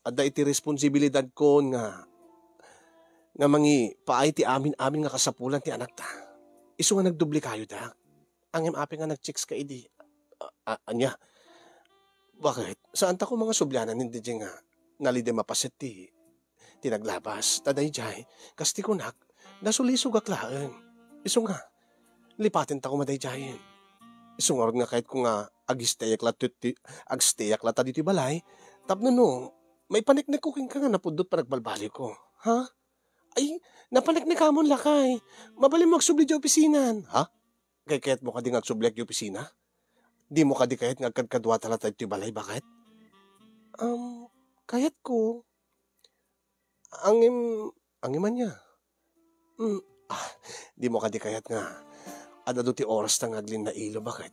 adda iti responsibilidadkon nga, nga mangipaay ti amin-amin nga kasapulan ti anakta. Isu nga nagdoble kayodak. Ngem apay nga nag-chicks ka idi? A-, a-, ania? Baket? Saanta koma nga sublianan ni D J nga nalidi mapaset ti, ti naglabas. Ta daydiay, kas ti kunak, nasulisogak laeng. Isu nga, lipaten ta koma daydiayen. Isu ngarud nga kayatko nga agstayek latta ti, agstayek latta ditoy balay. Tapno no, maipaneknekko kenka nga napudno ti panagbalbaliwko. Ha? Ay, napaneknekamon, lakay. Mabalinmo agsubli diay opisina. Ha? Kayatmo kadi nga agsubliak diay opisina? Dimo kadi kayat nga agkadkaduata latta ditoy balay, baket? Um, kayatko. Angim, angim ania? Mm, ah, dimo kadi kayat nga ad-adu ti orasta nga aglinnailo, baket?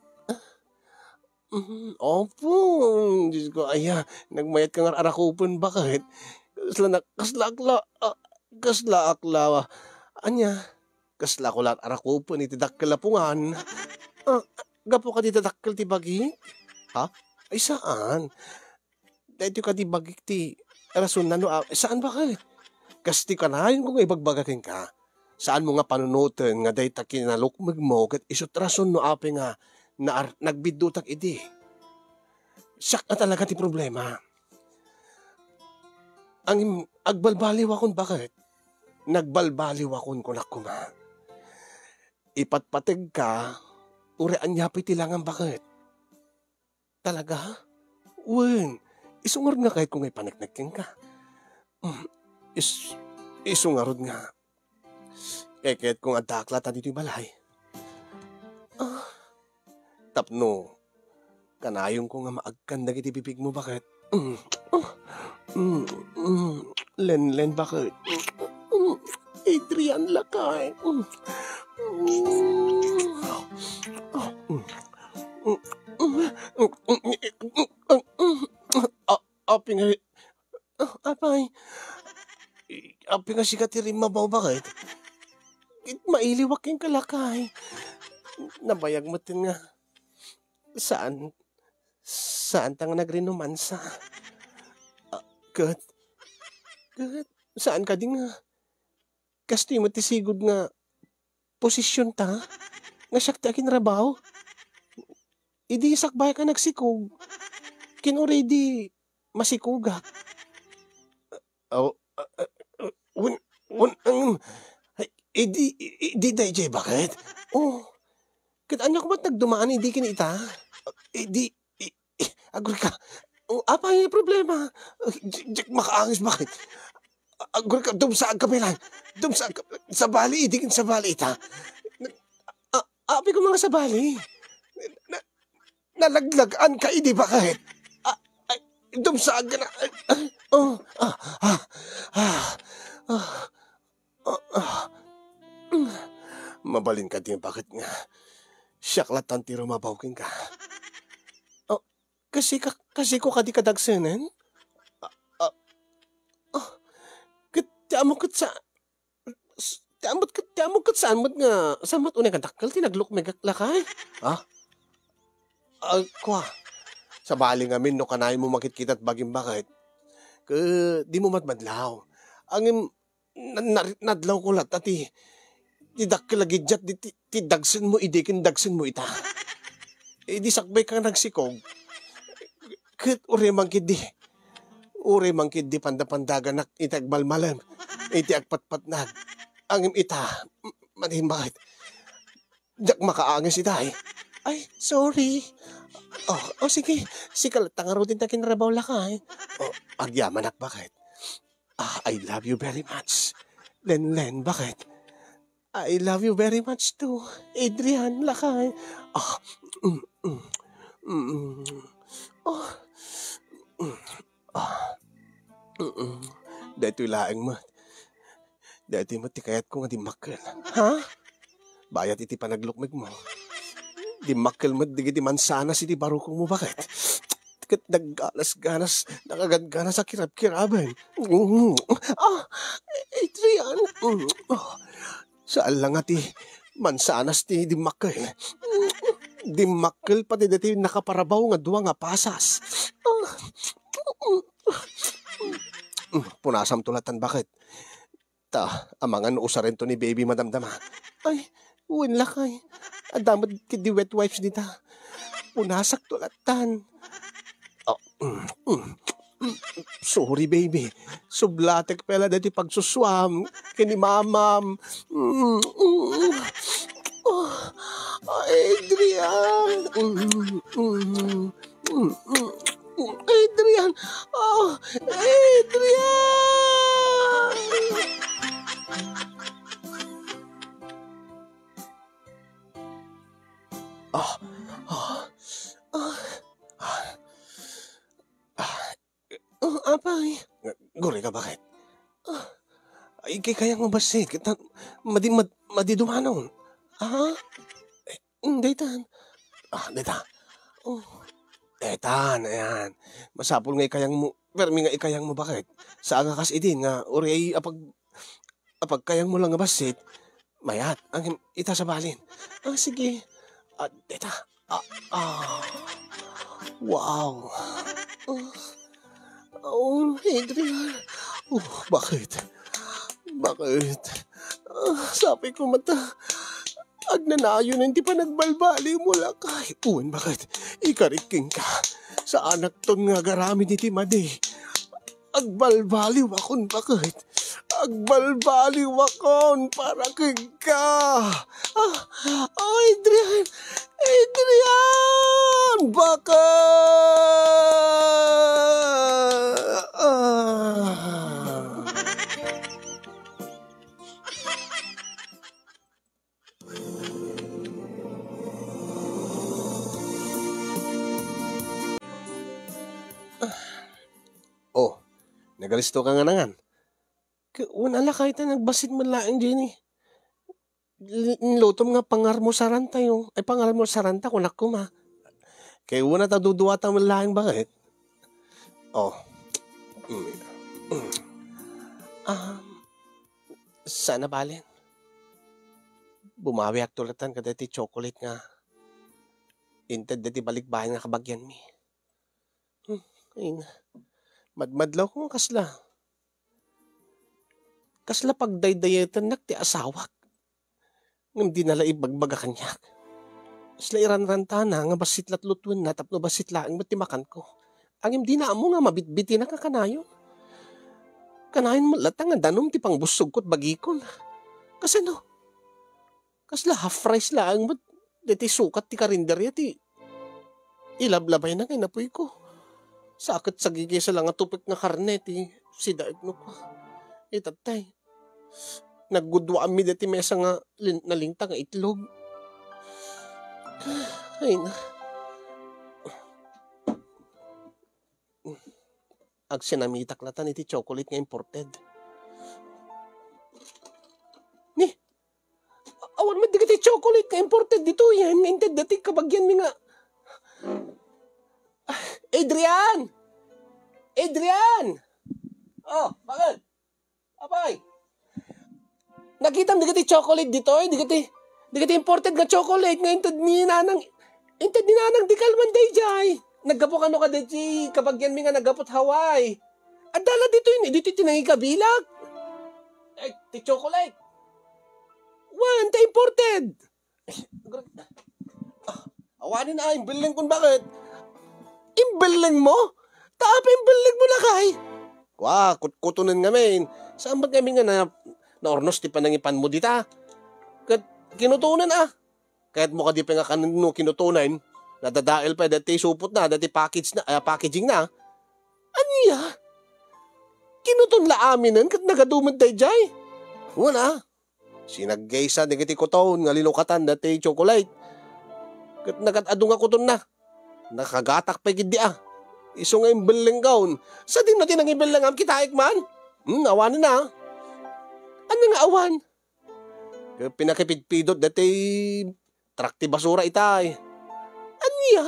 Mm, apo, Diyos ko, aya, nagmayatka nga ar-arakupen, baket? Kasla na, kasla akla-, ah, kasla akla-, ania? Kasla ko la ar-arakupen iti dakkel a pungan. Ah, gapu kadi ta dakkel ti bagik? Ha? Ay, saan. Daytoy kadi bagik ti rasonna no a-, saan, baket? Kas ti kanayonko nga ibagbaga kenka, saanmo nga panunoten nga dayta kinalukmegmo ket isu ti rason no apay nga naar-, nagbiddutak idi. Siak a talaga ti problema. Angim-, agbalbaliwakon, baket? Nagbalbaliwakon, kunak koma. Ipatpategka, uray ania pay ti langam, baket? Talaga? Wen, isu ngarud nga kayatko nga ipaneknek kenka. Mm, is-, isu ngarud nga kayatko nga addaak latta ditoy balay. Ah, tapno kanayonko nga maagkan dagiti bibigmo, baket? Mm, ah, mm, mm, Lenlen, baket? Mm, Adrian, lakay. Mm, mm, ah, mm. A-, apay nga, a-, apay. Apay nga sika ti rimmabaw, baket? Ket mailiwak kenka, lakay. Nabayag met nga saan, saanta nga nagrinumansa. A, ket, ket, saan kadi nga kastoy met ti sigud nga posisionta, nga siak ti akinrabaw. Idi sakbayak a nagsikog, ken uray di masikogak. Aw, a, a, a, wen, wen, ang, ay, idi, i-, idi daydiay, baket? Oh, ket ania koma ti nagdumaan idi ken ita? Idi, i-, i-, agurika. Oh, apay nga problema? Di-, diak makaangis, baket? Agurika, dumsaag ka, Belan. Dumsaag ka. Sabali idi ken sabali ita. Na-, a-, apay koma nga sabali? Na-, nalaglag-an ka idi, baket? A-, ay, dumsaag ka na. Ay, ay, oh, ah, ah, ah, ah, ah, ah. Mabalin kadi, baket, nga siak lattan ti rumabaw kenka? Oh, Kasika, kasiko kadi kadagsenen? A, a, ah, ket ti ammok ket sa-, s-, ti ammok ket, ti ammok ket saan met nga, saan met unay nga dakkel ti naglukmegak, lakay? Ha? Ah, kua, sabali ngamin no kanayonmo makitkita ti bagim, baket. Ket dimo madmadlaw. Ngem, na-, na-, nadlawko latta ti, ti dakkel a giddiat, ti, ti, ti dagsenmo idi ken dagsenmo ita. Idi sakbayka nga nagsikog, ket uray man ketdi, uray man ketdi pandapandaganak iti agmalmalem, iti agpatpatnag. Ngem ita, m-, madimbagit. Diak makaangis ita, eh. Ay, sorry. Oh, oh, sige. Sika latta ngaruden ti akinrabaw, lakay. Oh, agyamanak, baket? Ah, I love you very much. Lenlen, baket? I love you very much too, Adrian, lakay. Ah, mm, mm, mm, mm. Oh, mm, ah, mm, mm. Daytoy laeng met. Daytoy met ti kayatko nga dimmakkel. Ha? Bayat iti panaglukmegmo, dimmakkel met dagiti mansanas iti barukongmo, baket? Ket nagganas-ganas, nakagadganas a kirab-kiraben. Mm. Ah, Adrian. Mm. Ah, saan la nga ti mansanas ti dimmakkel. Mm. Dimmakkel pati daytoy nakaparabaw nga dua nga pasas. Ah. Mm. Punasamto latan, baket? Ta, amangan no usarento ni baby madamdama. Ay, wen lakay. Adda met ketdi wet wipes dita. Punasakto latan. Oh, mm, mm, mm. Sorry, baby. Sublatek pay la daytoy pagsusuam ken ni mamam. Mm, mm. Oh, Adrian. Mm, mm. Mm, mm, mm, Adrian! Oh, Adrian! Guri ka, bakit? Ah, ay, kay kayang mabassit. Kita, madi, mad, madi dumanon. Ah? Eh, daytan. Ah, dayta. Oh. Daytan, ayan. Masapul nga ikayang mo. Permi nga ikayang mo, bakit? Sa nga kas idin nga, uri ay apag, apagkayang mo lang nga bassit. Mayat, ang ita sa balin. Ah, sige. Ah, dayta. Ah, ah. Wow. Ah. Oh, Adrian. Oh, bakit? Bakit? Ah, sabi ko mata, agnanayon ti panagbalbaliw mo, lakay. Uwan, bakit? Ikarik kenka. Saanak ton nga agaramid iti madi. Agbalbaliw akon, bakit? Agbalbaliw akon para kenka. Ah, ah, Adrian! Adrian! Baka! Ah. Oh, nagalisto ka nga nangan. K-, wen ala kayta nagbassit met laeng, Jenny. L-, inlutom nga pangarmosaran tayo. Ay, pangarmosaran ta, kunak koma. Kay una ta duduata met laeng, bakit? Oh. Mm. Mm. Ah, sana balen. Bumawiak tulatan kada ti chocolate nga inted dati balikbayan nga kabagianmi. Hmm, ay na. Madmadlaw ko nga kasla. Kasla pagdaydayetennak ti asawak. Ngem dina la ibagbaga kaniak. Kasla iranrantana nga bassit latlutuenna tapno bassit laeng met ti makanko. Ngem dina ammo nga mabitbitinak a kanayon. Kanayon met latta nga danum ti pangbussogko ket bagikon. Kasano? Kasla half rice laeng met deti sukat ti karinderya ti ilablabayna nga inapuyko. Sa ket sagigisa la nga tupek nga karne ti sidaekno. Itattay. Naggudwaanmi deti mesa nga lin-, nalinta nga itlog. Ay na. Agsinamitak latan iti chocolate nga imported. Ni, awan met dagiti chocolate nga imported ditoy, nga inted dati kabagianmi nga. Ah, Adrian! Adrian! Oh, bakit? Apay, nakitam dagiti chocolate ditoy, dagiti, dagiti imported nga chocolate nga inted ni nanang, inted ni nanang Dikal man dayjay. Naggapu kano kadagiti kabagianmi nga naggapu't Hawaii. Adda la ditoy, ditoy ti nangikabilak. Eh, ti chocolate. Wen, ti imported. Ah, awanen a, imbellengkon, bakit? Imbellengmo? Ta apay imbellengmo, lakay? Kua, kutkutonen ngamin. Saan met ngamin nga na-, naurnos ti panangipanmo dita? Ket kinutonen a. Kayatmo kadi pay nga kanen no kinutonen, nadadael pay dati supotna, dati package na, ah, packaging na. Ania? Kinuton la aminen ket nagadu met dayjay? Wen a. Sinaggaysa dagiti kuton nga linukatan dati chocolate. Ket nagad-adu nga kutonna. Nakagatak pay ketdi a. Isu nga imbellengaon. Sadino ti nangibellengam, kitaek man? Hmm, awanen a. Ania nga awan? Ket pinakipidpidot dati trak ti basura itay. Ania?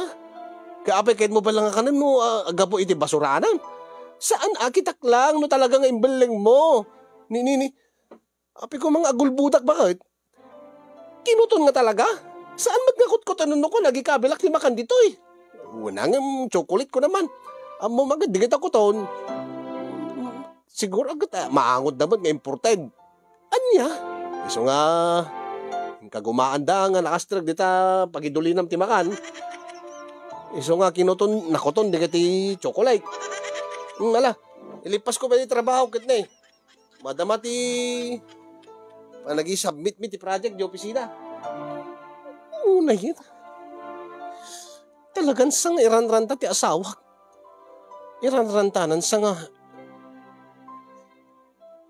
Ket apay kayatmo pay la nga kanen no, ah, aggapu iti basuranan? Saan a, kitak lang no talaga nga imbellengmo. Ni, ni, ni. Apay ko, mga agulbudak, bakit? Kinuton nga talaga? Saan met nga kutkutonen no kun agikabilak ti makan ditoy? Wen a ngem chocolate ko naman. Ammo maget, dagita kuton. Siguro aget, ah, maangod da met nga imported. Ania? Isu nga, inkagumaanda nga nakastrek dita pagidulinam ti makan. Isu nga kinuton, nakuton dagiti chocolate. Hmm, ala, ilipas ko pay ti trabaho ket ne. Madama ti panagi-submit mi ti project di opisina. Unay ita. Talagan sa nga iranranta ti asawak. Iranrantanan sa nga,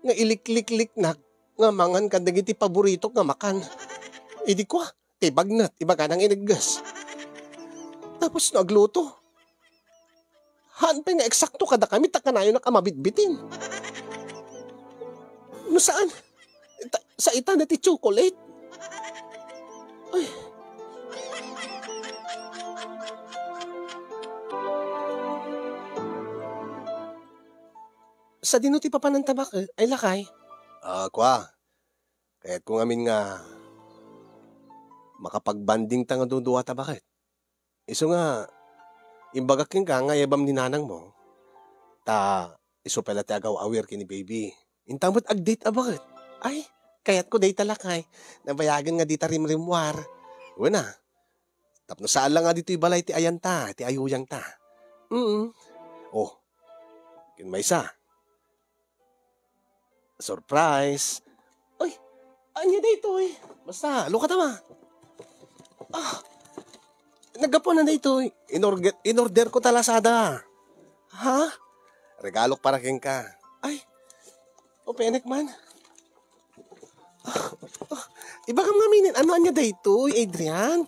nga iliklikliknak nga mangan kadagiti paboritok nga makan. Idi kua, ti bagnet, ibaganang inegges. Tapos no agluto, Haan pay nga eksakto kadakami ta kanayonak a mabitbitin. No saan, ta, sa ita na ti chocolate. Ay. Sadino ti papananta baket, ay lakay? Ah, kua. Kayatko ngamin nga makapag-bonding ta nga duduata baket. Isu nga, imbagak kenka nga ayabam ni nanangmo, ta isu pay la ti agaw-awir ken ni baby. Inta met ag-date a baket. Ay, kayatko dayta lakay. Nabayagen nga dita rimrimmuar. Wen a. Tapno saan la nga ditoy balay ti ayanta, ti ayuyangta. Mm. Oh, ken maysa. Surprise. Uy, ania daytoy? Basta, lukata ma. Ah, naggapuan daytoy. Inorder, inorder ko ta Lazada. Ha? Regalok para kenka. Ay, openek man. Ah, ah, ibagam ngamin, ano ania daytoy, Adrian?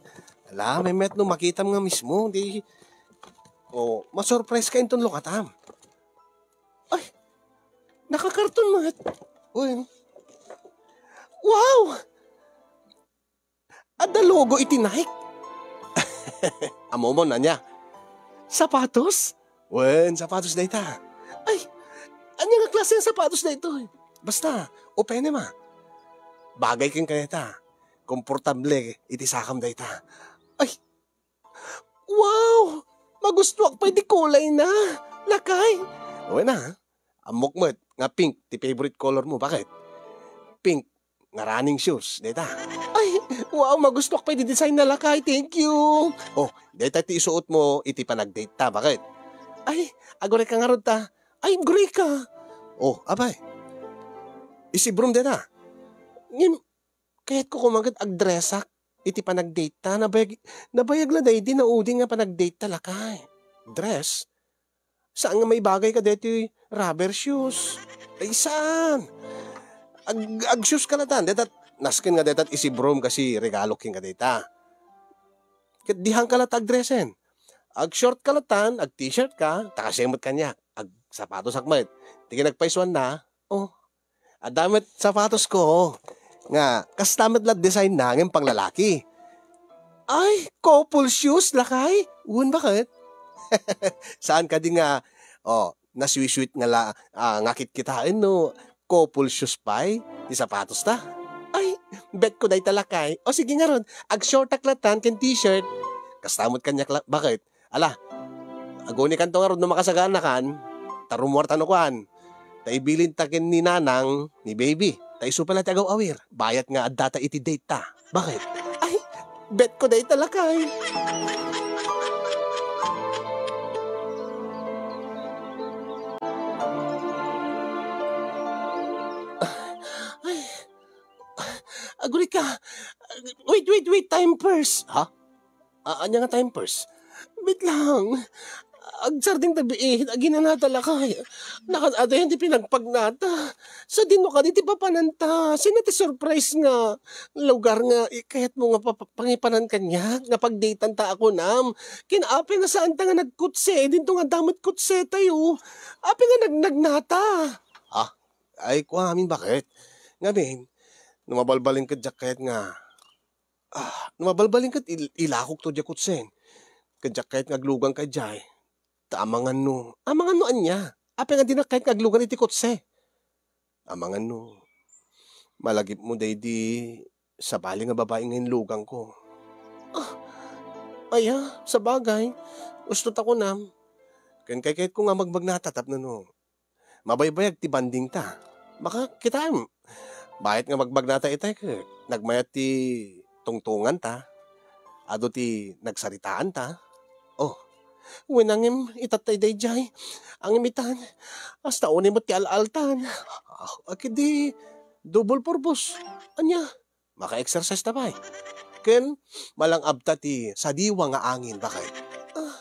Ala, Mehmet, no makitam nga mismo, di, oh, masurprise ka inton lukatam. Ay, nakakarton met. Uy. Wow! Adda logo iti Nike. Ammom ania? Sapatos? Wen, sapatos dayta. Ay, ania nga klase nga sapatos daytoy? Basta, openem a. Bagay kenka dayta. Komportable iti sakam dayta. Ay, wow! Magustuak pay ti kulayna, lakay. Wen a, ha? Ammok met nga pink ti favorite color mo. Baket? Pink nga running shoes, dayta. Ay, wow, magustuak pay ti design na, lakay. Thank you. Oh, dayta ti isuot mo iti panag-date ta. Baket? Ay, aguray ka ngarud ta. Ay, aguray ka. Oh, abay. Isibrom dayta. Ngem, kayatko koma ket agdressak iti panag-date ta. Nabayag, nabayag la daydi naudi nga panag-date ta, lakay. Dress? Saan nga maibagay ka daytoy rubber shoes? Ay, saan? Ag-, ag-shoes ka latan. Dayta, nasken nga dayta isibrom kasi regalo kenka dayta. Ket dihan ka latta agdressen. Ag-short ka latan, ag-t-shirt ka, ta kasem met kaniak. Ag-sapatos ak met. Ti kinagpaysuanna, oh, adda met sapatosko nga kasta met la design na ngem panglalaki. Ay, couple shoes, lakay? Wen, baket? Saan kadi nga, oh, nasweet-sweet nga la, ah, nga kitkitaen no couple shoes pay ti sapatos ta? Ay, bet ko dayta, lakay. O sige ngarud, ag-short ak latan ken t-shirt. Kasta met kaniak la, baket? Ala, agunikanto ngarud no makasagaanakan, ta rummuarta no kuan. Ta ibilinta ken ni Nanang, ni Baby. Ta isu pay la ti agaw-awir. Bayat nga addata iti date ta. Baket? Ay, bet ko dayta, lakay. Ay, aguray ka. Wait, wait, wait, time first. Ha? A-, ania nga time first? Wait lang. Agsardeng ta biit, aginanata lakay. Nakan-adayan ti pinagpagnata. Sadino kadi ti papananta? Sino ti surprise nga lugar nga i-, kayatmo nga papa-, pangipanan kaniak? Nga pagdaytan ta a kunam. Kin apay nga saan ta nga nagkotse, dinto nga adda met kotse tayo. Apay nga nagnagnata? Ah, ay, kuamin, baket? Ngamin, no mabalbalin ket diak kayat nga Ah, no mabalbalin ket il-, ilakok to diay kotsen. Ket diak kayat nga aglugan ka idiay. Ta amangan no, amangan no ania? Apay nga dinak kayat nga aglugan iti kotse? Amangan no, malagipmo daydi sabali nga babai nga inluganko. Ah, aya, sabagay. Gusto ta kunam. Ken kaykayatko nga magmagnata tapno no, mabaybayag ti banding ta. Baka, kitaem, bayat nga magmagnata itay ket nagmayat ti tungtungan ta. Adu ti nagsaritaan ta. Oh, wen a ngem itattay daydiay. Ngem itan, kasta unay met ti al-altan. Ah, ket di, double purpose. Ania? Maka-exercise ta pay. Ken, malang-abta ti sadiwa nga angin, baket? Ah,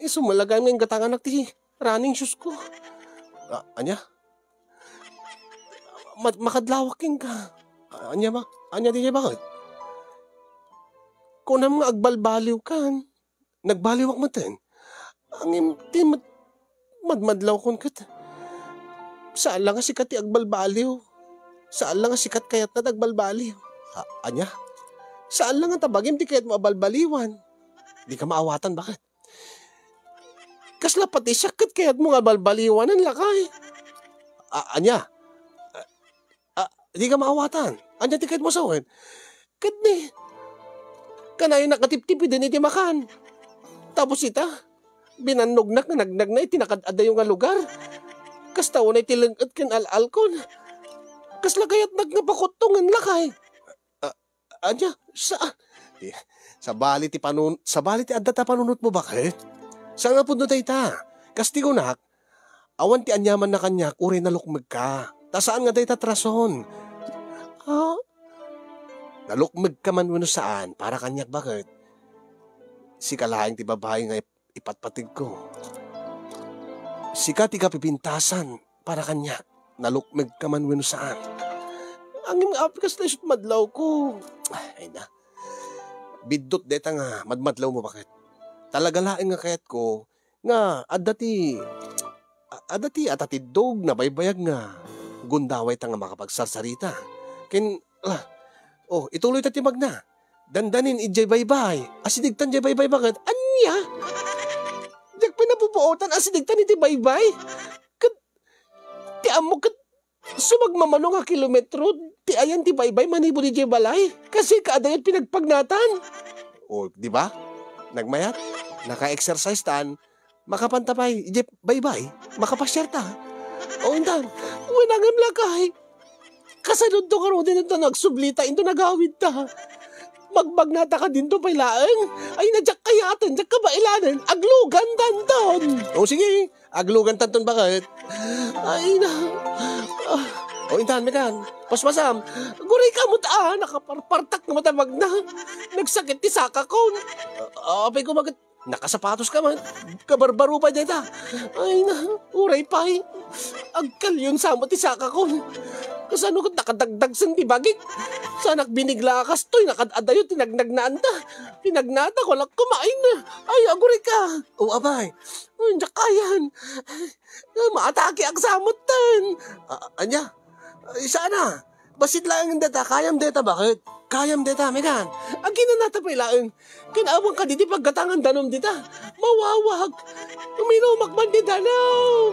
isu met la gayam nga inggatanganak ti running shoes ko. Ah, ania? Ma-, makadlawak kenka. Ah, ania ma-, ania diay, baket? Kunam nga agbalbaliwkan. Nagbaliwak metten. Ngem ti met-, madmadlawkon ket, saan la nga sika ti agbalbaliw. Saan la nga sika ti kayatna ti agbalbaliw. A-, ania? Saan la nga ta bagim ti kayatmo a balbaliwan. Dika maawatan, baket? Kasla pati siak ket kayatmo nga balbaliwanen, lakay. A-, ania? A, dika maawatan. Ania ti kayatmo a sawen? Ket ni, kanayon a katiptipiden iti makan. Tapos ita, binannognak nga nagnagna iti nakaad-adayo nga lugar. Kasta unay ti leng-et ken al-alkon. Kasla kayatnak nga pakuttongen, lakay. A, ania? Sa, sabali ti panun-, sabali ti adda ta panunotmo, baket? Saan nga pudno dayta? Kas ti kunak, awan ti aniamanna kaniak uray nalukmegka. Ta saan nga dayta ti rason. Ah? Nalukmegka man wenno saan, para kaniak, baket? Sika laeng ti babai nga ip-, ipatpategko. Sika ti kapipintasan para kaniak. Nalukmegka man wenno saan. Ngem apay kasla isut madlawko. Ay na. Biddut dayta nga madmadlawmo, baket? Talaga laeng nga kayatko nga adda ti, a-, adda ti atatiddog, nabaybayag nga gundawayta nga makapagsarsarita. Ken, ah, oh, ituloyta ti magna. Dandanin idiay baybay. Asidegtan diay baybay, baket? Ania? Diak pay napupuotan, asidegtan iti baybay. Ket ti ammok ket sumagmamano nga kilometro ti ayan ti baybay manipud idiay balay. Kasika adayo ti pinagpagnatan. O, di ba? Nagmayat, naka-exercise tan, makapanta pay idiay baybay, makapasiarta. O, intan, wen, ngem lakay. Kasanonto ngaruden inton agsublita, inton agawidta? Magmagnataka dinto pay laeng? Ay na, diak kayaten, diak kabailanen, aglugantanton. O, sige, aglugantanton, baket? Ay na. Ah. O, intan, mekan, pasmasam. Gurayka met a, nakaparpartak nga matabagna. Nagsakit ti sakakon. Ah, apay ko, baket? Nakasapatoska met. Kabarbaro pay dayta. Ay na, uray pay. Agkalionsa met ti sakakon. Kasano ket nakadagdagsen ti bagik? Saanak binigla a kastoy, nakaad-adayo ti nagnagnaanta. Ti nagnaanta, walak kumain. Ay, agurayka. O, apay. Ay, diak kayan. Maatakeak sa metten. A-, ania? Ay, saan a? Bassit laeng dayta, kayam dayta, baket? Kayam dayta, mekan. Aginanata pay laeng. Ken awan kadi ti paggatangan danum dita. Mawawak. Uminumak man ti danum.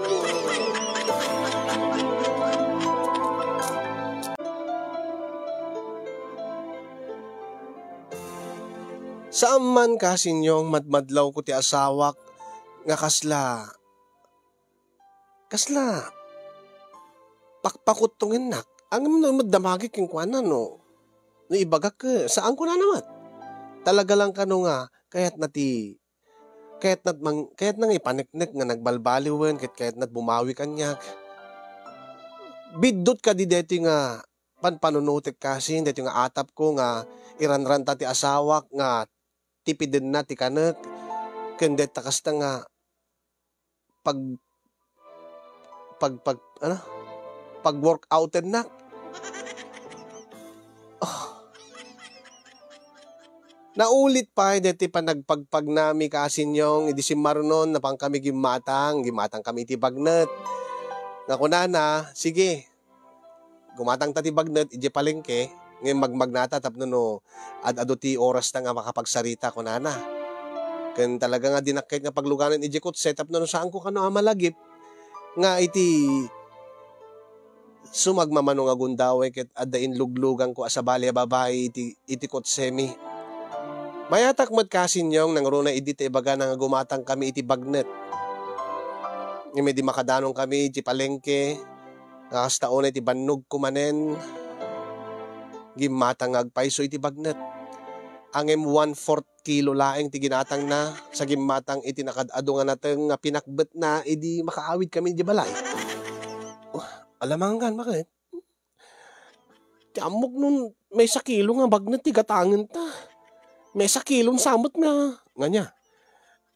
Saan man, Kasinyong, madmadlawko ti asawak nga kasla Kasla pakpakuttongennak. Ngem no met damagek kenkuana no, no ibagak, eh, saan kunana met. Talaga lang kano nga kayatna ti, kayatna mang-, kayatna nga ipaneknek nga nagbalbaliwen ket kayatna bumawi kaniak. Biddut kadi daytoy nga panpanunotek, Kasin, daytoy nga atapko nga iranranta ti asawak nga tipidenna ti kanek ken dayta kasta nga pag-, pag-, pag-, ano? Pag-workoutennak. Oh. Naulit pay daytoy panagpagpagnami, Kasinyong, idi simmarunon, napankami gimmatang, gimmatangkami iti bagnet. Nga kunana, "Sige, gumatangta ti bagnet idiay palengke, ngem magmagnata tapno no ad-adu ti orasta nga makapagsarita," kunana. Ken talaga nga dinak ket nga pagluganen idiay kotse tapno no saanko kano a malagip nga iti sumagmamano nga gundaway ket adda inluglugangko a sabali a babai iti, iti kotsemi. Mayatak met, Kasinyong, nangruna idi ta ibagana nga gumatangkami iti bagnet. Ngem idi makadanonkami iti palengke, nga kasta unay ti bannogko manen, gimmatang nga agpayso iti bagnet. Ngem one-fourth kilo laeng ti ginatangna, sa gimmatang iti nakaad-adu nga nateng nga pinakbetna idi makaawidkami idiay balay. Wah, alamanggan, baket? Ti ammok no maysa kilo nga bagnet ti gatangenta. Maysa kilon sa met nga, ngania?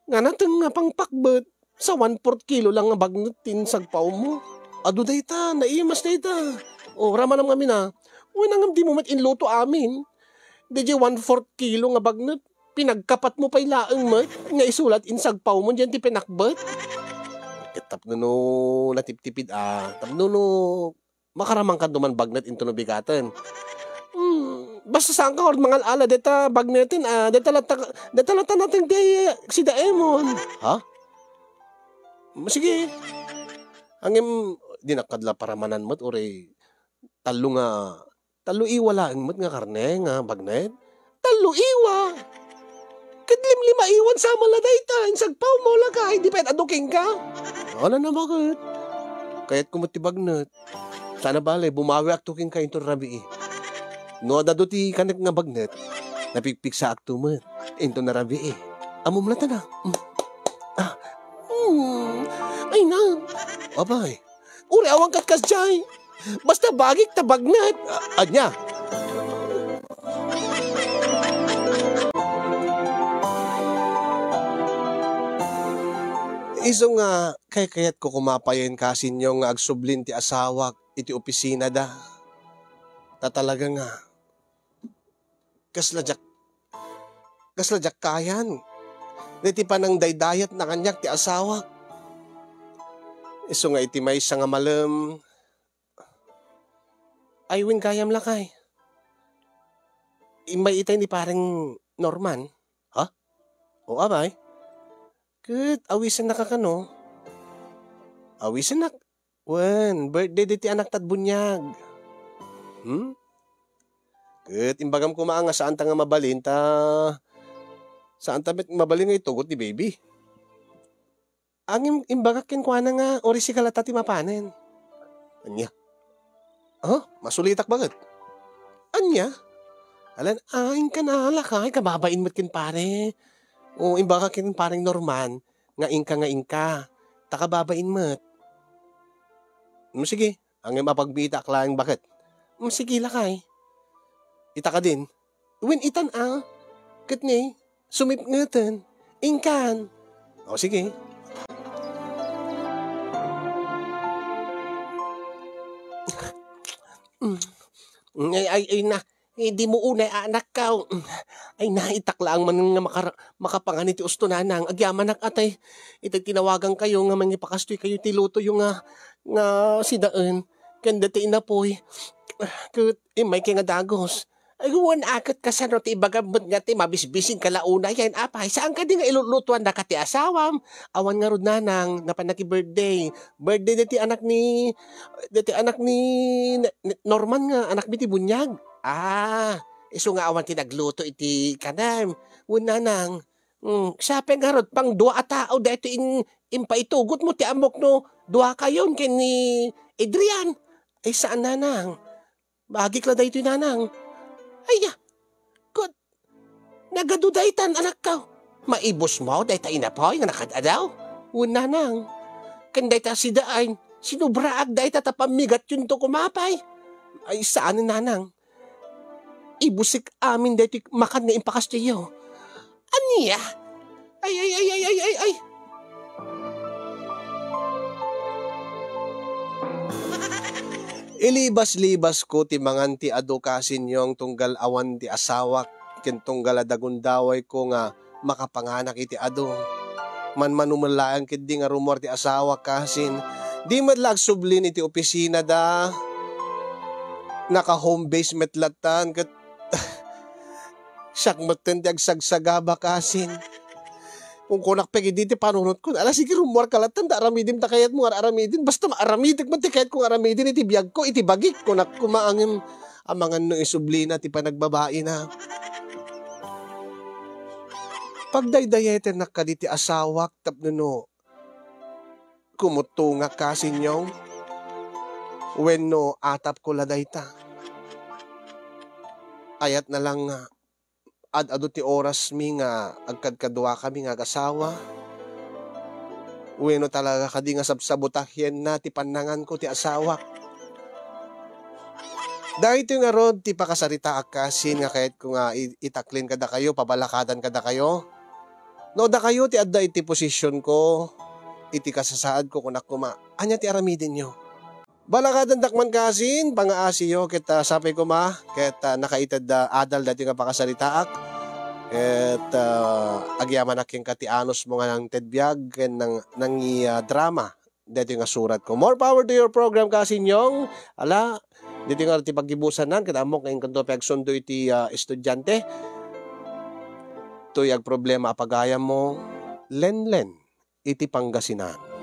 Nga nateng nga pangpakbet, sa one-fourth kilo lang nga bagnet ti insagpawmo. Adu dayta, naimas dayta. O, ramanam ngamin a. Wen, ngem dimo met inluto amin. Daydiay one-fourth kilo nga bagnet. pinagkapatmo pay laeng met nga isu la ti insagpawmo diay ti pinakbet. Ket tapno no natiptipid a, tapno no makaramangkan duman bagnet intono bigaten. Hmm, basta saanka ngarud mangal-ala dayta bagneten a, dayta latta, dayta latta nateng ti sidaemon. Ha? Hmm, sige. Ngem, dinak kadla paramanan met, uray tallo nga, tallo iwa laeng met nga karne nga bagnet. Tallo iwa! Ket limlima iwan sa man la dayta, insagpawmo, lakay, di pay adu kenka. Ala na, baket? Kayatko met ti bagnet. Saan a bale, bumawiakto kenka inton rabii. No adda adu ti kanek nga bagnet, napigpigsaakto met inton rabii. Ammom la ta na. Mm. Ah. Mm. Ay na. Apay. Uray awan ket kasdiay. Basta bagik ta bagnet. A-, ania? Isu nga kaykayatko koma payen, Kasinyo, nga agsublin ti asawak iti opisinada. Ta talaga nga, kasla diak, kasla diak kayan. Daytoy panangdaydayatna kaniak ti asawak. Isu nga iti maysa nga malem, ay, wen gayam, lakay. Immay itay ni Pareng Norman. Ha? O, apay? Ket awisennaka kano? Awisennak. Wen, birthday daytoy anakta ti buniag. Hmm? Ket imbagam koma nga saanta nga mabalin ta, saanta met mabalin nga itugot ni baby. Ngem imbagak kenkuana nga uray sika latta ti mapanen. Ania? Ha? Masulitak baket? Ania? Alan, a, inka na, lakay, kababain met ken pare. O, imbagak ken Pareng Norman nga inka nga inka. Ta kababain met. Mm, sige. Ngem apagbiitaak laeng baket. Mm, sige, lakay. Ita kadin. Wen itan a. Ket ni, sumipngeten. Inkan. O, sige. Mm. Ay, ay, ay na. Eh, dimo unay anakkaw. Ay na, itak laeng man nga makar-, makapangan iti usto, nanang. Agyamanak, atay. Itay tinawagankayo nga mangipakastoykayo ti lutoyo nga, nga sidaen. Ken dayta inapoy. Ket immay kay nga dagus. Ay, wen a ket kasano ti ibagam met nga ti mabisbisinka la unayen, apay? Saan kadi nga ilulutuannaka ti asawam? Awan ngarud, nanang, napan ki birthday. Birthday daytoy anak ni, daytoy anak ni, ni Norman nga anak mi ti buniag. Ah, isu nga awan ti nagluto iti kanam. Wen, nanang. Hmm, siya pay ngarud pang dua a tao daytoy in-, impaitugotmo ti ammok no duakayon ken ni Adrian. Ay, saan, nanang. Bagik la daytoy, nanang. Ay, ya. Ket, nagadu daytan, anakko. Maibusmo dayta inapoy nga nakaad-adaw? Wen, nanang. Ken dayta sidaen, sinubraak dayta ta pammigatyonto koma pay. Ay, saan, nanang. Ibusik amin daytoy makan nga impakastiyo. Ania? Ay, ay, ay, ay, ay, ay, ay. Ilibas-libas ko ti mangan ti adu, Kasinyong, tunggal awan ti asawak, ken tunggal a dagundaway ko nga makapanganak iti adu. Manmano met laeng ketdi nga rummuar ti asawak, kasin. Di met la agsublin iti opisina da. Naka-home base met lattan, ket siak metten ti agsagsagaba, kasin. Kunkunak pay idi ti panunotko, "Ala, sige, rummuarka lattan, ta aramidem ta kayatmo nga aramiden. Basta maaramidek met ti kayatko nga aramiden iti biagko, iti bagik," kunak koma ngem amangan no isublina ti panagbabaina. Pagdaydayetennak kadi ti asawak tapno no kumuttongak, Kasinyong, wenno atapko la dayta. Ayatna lang nga ad-adu ti orasmi nga agkadkaduakami nga agasawa, wenno talaga kadi nga sabsabutahienna ti pannanganko ti asawak. Daytoy ngarud ti pakasaritaak, kasin, nga kayatko nga i-, itaklin kadakayo, pabalakadan kadakayo. No dakayo ti adda iti posisionko, iti kasasaadko, kunak koma, ania ti aramidenyo? Balakadandak man, kasin, pangaasiyo, ket, ah, sapay koma, ket, ah, nakaited da adal daytoy nga pakasaritaak. Ket, ah, agyamanak kenka ti anusmo nga nangted biag ken nang-, nangi-, ah, drama daytoy nga suratko. More power to your program, Kasinyong. Ala, daytoy nga ti paggibusanan, ket ammok nga inkanto pay agsundo iti, ah, estudiante. Toy agproblema a pagayammo, lenlen iti Pangasinan.